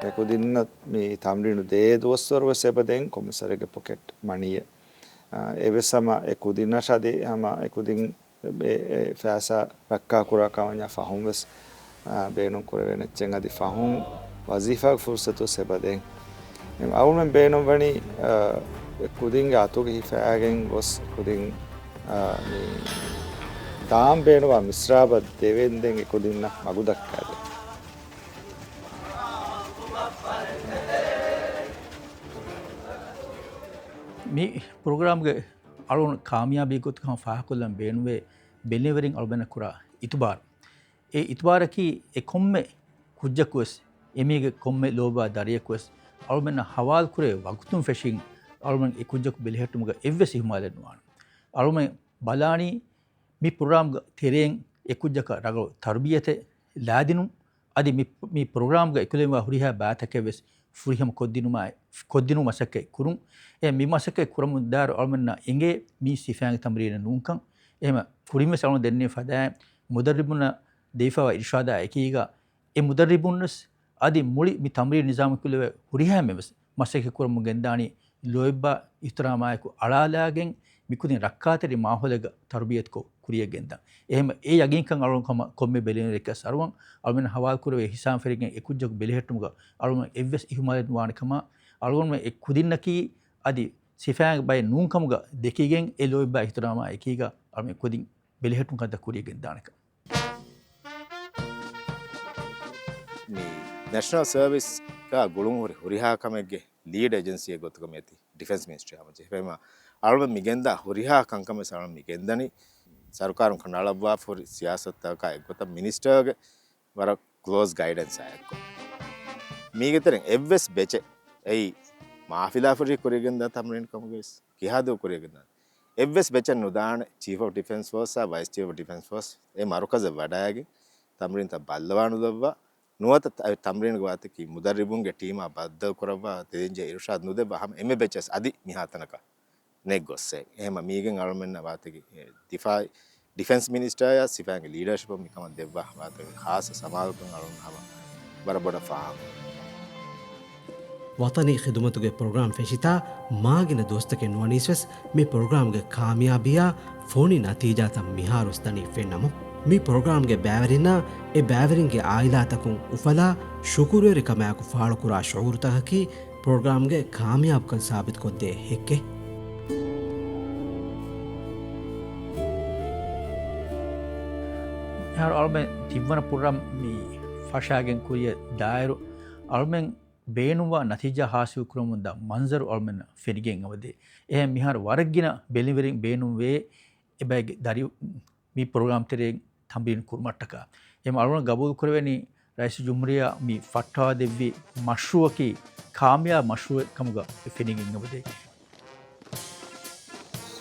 އެ ކުދިންނަށް މި ތަމްރީނު ދޭ ދުވަސްވަރު ވެސް އެބަ ދޭން ކޮންމެސް ވަރެއްގެ ޕޮކެޓް މަނީއެއް. އާ، އެވެސް ހަމަ އެ ކުދިންނަށް އަދި ހަމަ އެ ކުދިން އެ، އެ ފައިސާ ރައްކާ ކުރާ ކަމަންޏާ ފަހުން ވެސް، އާ، ބޭނުން ކުރެވޭނެ އެއްޗެއް އަދި ފަހުން ވަޒީފާގެ ފުރުސަތު ވެސް އެބަ ދޭން. އަޅުމެން ބޭނުން ވަނީ، އާ، އެ ކުދިންގެ އަތުގަ ހިފައިގެން ގޮސް ކުދިން، އާ، މި އާން ބޭނުވާ މިސްރާބަށް ދެވެންދެން އެ ކުދިންނަށް މަގުދައްކާދޭ. މި ޕްރޮގްރާމްގެ އަޅުގަނޑު ކާމިޔާބީ ގޮތަކަށް ފާހަގަކޮށްލަން ބޭނުންވޭ ބެލެނިވެރިން އަޅުގަނޑަށް ކުރާ އިތުބާރު. އެ އިތުބާރަކީ އެ ކޮންމެ ކުއްޖަކުވެސް، އެމީގެ ކޮންމެ ލޯބިވާ ދަރިޔަކުވެސް އަޅުމެންނަށް ހަވާލުކުރޭ ވަގުތުން ފެށިގެން އަޅުމެން އެ ކުއްޖަކު ބެލެހެއްޓުމުގަ އެއްވެސް އިހުމާލެއް ނުވާނެ. އަޅުމެން ބަލާނީ މި ޕްރޮގްރާމްގެ ތެރެއިން އެ ކުއްޖަކަށް ރަނގަޅު ތަރުބިޔަތެއް ލާދިނުން، އަދި މި، މި ޕްރޮގްރާމްގަ އެކުލެވިފައިވާ ހުރިހާ ބައިތަކެއް ވެސް ފުރިހަމަ ކޮށްދިނުމާއި، ކޮށްދިނުމަށް މަސައްކަތް ކުރުން. އެ މި މަސައްކަތް ކުރަމުން ދާއިރު އަޅުމެންނަށް އެނގޭ މީ ސިފައިންގެ ތަމްރީނެއް ނޫންކަން. އެހެމަ ކުރިން ވެސް އަޅުގަނޑު ދެންނެވި ފަދައިން މުދައްރިބުންނަށް ދެވިފައިވާ އިރުޝާދާ އެކީގަ އެ މުދައްރިބުންވެސް އަދި މުޅި މި ތަމްރީން ނިޒާމަށް ކުލެވޭ ހުރިހާ އެންމެންވެސް މަސައްކަތް ކުރަމުން ގެންދާނީ ލޯތްބާ އިޙްތިރާމާއެކު އަޅާލާގެން މިކުދިން ރައްކާތެރި މާހައުލެއްގަ ތަރުބިޔަތުކޮށް ކުރިއަށް ގެންދާން. އެހެން އެ ޔަގީންކަން އަޅުގަނޑު ކޮންމެ ބެލެނިވެރިއަކަށް އަރުވަން. އަޅުމެން ހަވާލުކުރެވޭ ހިސާބުން ފެށިގެން އެ ކުއްޖަކު ބެލެހެއްޓުމުގަ އަޅުގަނޑު އެއްވެސް އިހުމާލެއް ނުވާނެ ކަމަށް އަޅުގަނޑު އެ ކުދިންނަކީ އަދި ސިފައިންގެ ބައެއް ނޫންކަމުގަ ދެކިގެން އެ ލޯތްބާ އިޙްތިރާމާ އެކީގަ އަޅުމެން ކުދިން ބެލެހެއްޓުން ކަންތައް ކުރިއަށް ގެންދާނެކަން. މި ނެޝަނަލް ސަރވިސްގަ ގުޅުން ހުރި ހުރިހާ ކަމެއްގެ ލީޑް އެޖެންސީއެއް ގޮތުގަ މިއޮތީ ޑިފެންސް މިނިސްޓްރީ ހަމަޖެހިފައިމަ އަޅުމެން މި ގެންދާ ހުރިހާ ކަންކަމެއް އަޅުމެން މި ގެންދަނީ ސަރުކާރުން ކަނޑައަޅައްވާފަ ހުރި ސިޔާސަތުތަކާ އެއްގޮތަށް މިނިސްޓަރގެ ވަރަށް ކްލޯޒް ގައިޑެންސާ އެއްކޮށް. މީގެ ތެރެއިން އެއްވެސް ބެޗެއް އެއީ މާފިލާފަށި ކުރިއަށްގެންދާ ތަމްރީން ކަމުގައި ކިހާދު ކުރިއަށްގެންދާނެ. އެއްވެސް ބެޗެއް ނުދާނެ ޗީފް އޮފް ޑިފެންސް ފޯސްއާ ވައިސް ޗީފް އޮފް ޑިފެންސް ފޯސް އެ މަރުކަޒަށް ވަޑައިގެން ތަމްރީންތައް ބައްލަވާ ނުލައްވާ ނުވަތަ ތަ-، ތަމްރީންގެ ވާތަކީ މުދައްރިބުންގެ ޓީމާ ބައްދަލު ކުރައްވާ ތެދެންޖެހޭ އިރުޝާދު ނުދެއްވާ ހަމަ އެންމެ ބެޗެއް އަދި މިހާތަނަކަށް ނެތް ގޮއްސޭ. އެހެމަ މީގެން އަޅުމެންނަށް ވާތަކީ ދިފާއި ޑިފެންސް މިނިސްޓާއާ ސިފައިންގެ ލީޑަރޝިޕަށް މިކަމަށް ދެއްވާ ވާތަކީ ޚާއްޞަ ސަމާލުކަން އަޅުން ހަމަ ވަރަށް ބޮޑަށް ފާހަގަ. ވަޠަނީ ޚިދުމަތުގެ ޕްރޮގްރާމް ފެށިތާ މާގިނަ ދުވަސްތަކެއް ނުވަނީސްވެސް މި ޕްރޮގްރާމްގެ ކާމިޔާބީއާ ފޮނި ނަތީޖާތައް މިހާރުވެސް ދަނީ ފެންނަމުން. މި ޕްރޮގްރާމްގެ ބައިވެރިންނާ އެ ބައިވެރިންގެ އާއިލާތަކުން އުފަލާ ޝުކުރުވެރިކަމާއެކު ފާޅުކުރާ ޝުޢޫރުތަކަކީ ޕްރޮގްރާމްގެ ކާމިޔާބުކަން ސާބިތުކޮށްދޭ ހެއްކެއް. މިހާރު އަޅުމެން ތިންވަނަ ޕްރޮގްރާމް މި ފަށާގެން ކުރިއަށް ދާއިރު، އަޅުމެން ބޭނުންވާ ނަތީޖާ ހާސިލްކުރަމުންދާ މަންޒަރު އަޅުމެންނަށް ފެނިގެން އެބަދޭ. އެހެން މިހާރު ވަރަށްގިނަ ބެލެނިވެރިން ބޭނުންވޭ އެބައިގެ ދަރި މި ޕްރޮގްރާމް ތެރެއިން ތަމްރީން ކުރުމަށްޓަކާ. އެހެން އަޅުގަނޑު ގަބޫލު ކުރެވެނީ ރައީސުލްޖުމްހޫރިއްޔާ މި ފައްޓާދެއްވި މަޝްރޫއަކީ ކާމިޔާބު މަޝްރޫއެއް ކަމުގަ ފެނިގެން އެބަދޭ.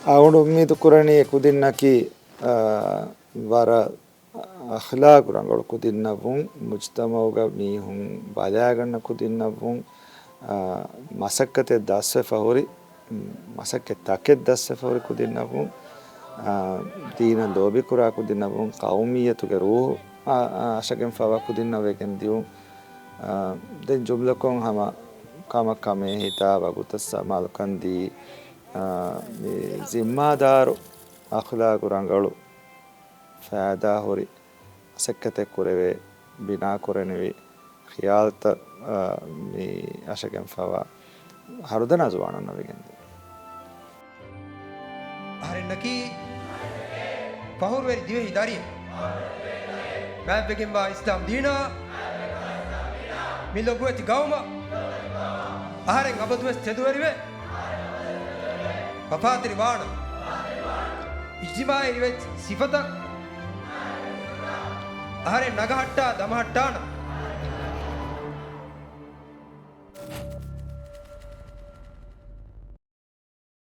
އަޅުގަނޑު އުއްމީދު ކުރަނީ އެ ކުދިންނަކީ، އާ، ވަރަށް އަޚްލާގު ރަނގަޅު ކުދިންނަށްވުން، މުޖްތަމަޢުގަ މީހުން ބަލާގަންނަ ކުދިންނަށްވުން، އާ، މަސައްކަތެއް ދަސްވެފަ ހުރި، މަސައްކަތް ތަކެއް ދަސްވެފަ ހުރި ކުދިންނަށްވުން، އާ، ދީނަށް ލޯބިކުރާ ކުދިންނަށްވުން، ޤައުމިއްޔަތުގެ ރޫޙު، އާ، އަށަގެންފަވާ ކުދިންނަށް ވެގެން ދިޔުން، އާ، ދެން ޖުމްލަކޮށް ހަމަ ކަމަށް ކަމޭ ހިތާ ވަގުތަށް ސަމާލުކަން ދީ، އާ، މި ޒިންމާދާރު އަޚްލާގު ރަނގަޅު ފައިދާ ހުރި މަސައްކަތެއް ކުރެވޭ، ބިނާ ކުރެނިވި ޚިޔާލުތައް، އާ، މި އަށަގެންފަވާ ހަރުދަނާ ޒުވާނުންނަށް ވެގެން ދޭ. އަހަރެންނަކީ ފަހުރުވެރި ދިވެހި ދަރިއެއް. ބައެއްވެގެންވާ އިސްލާމް ދީނާ މި ލޮބުވެތި ގައުމަށް އަހަރެން އަބަދުވެސް ތެދުވެރިވެ ވަފާތެރި ވާނަން. އިޖްތިމާޢީ ރިވެތި ސިފަތައް އަހަރެން ނަގަހައްޓާ ދަމަހައްޓާނަން.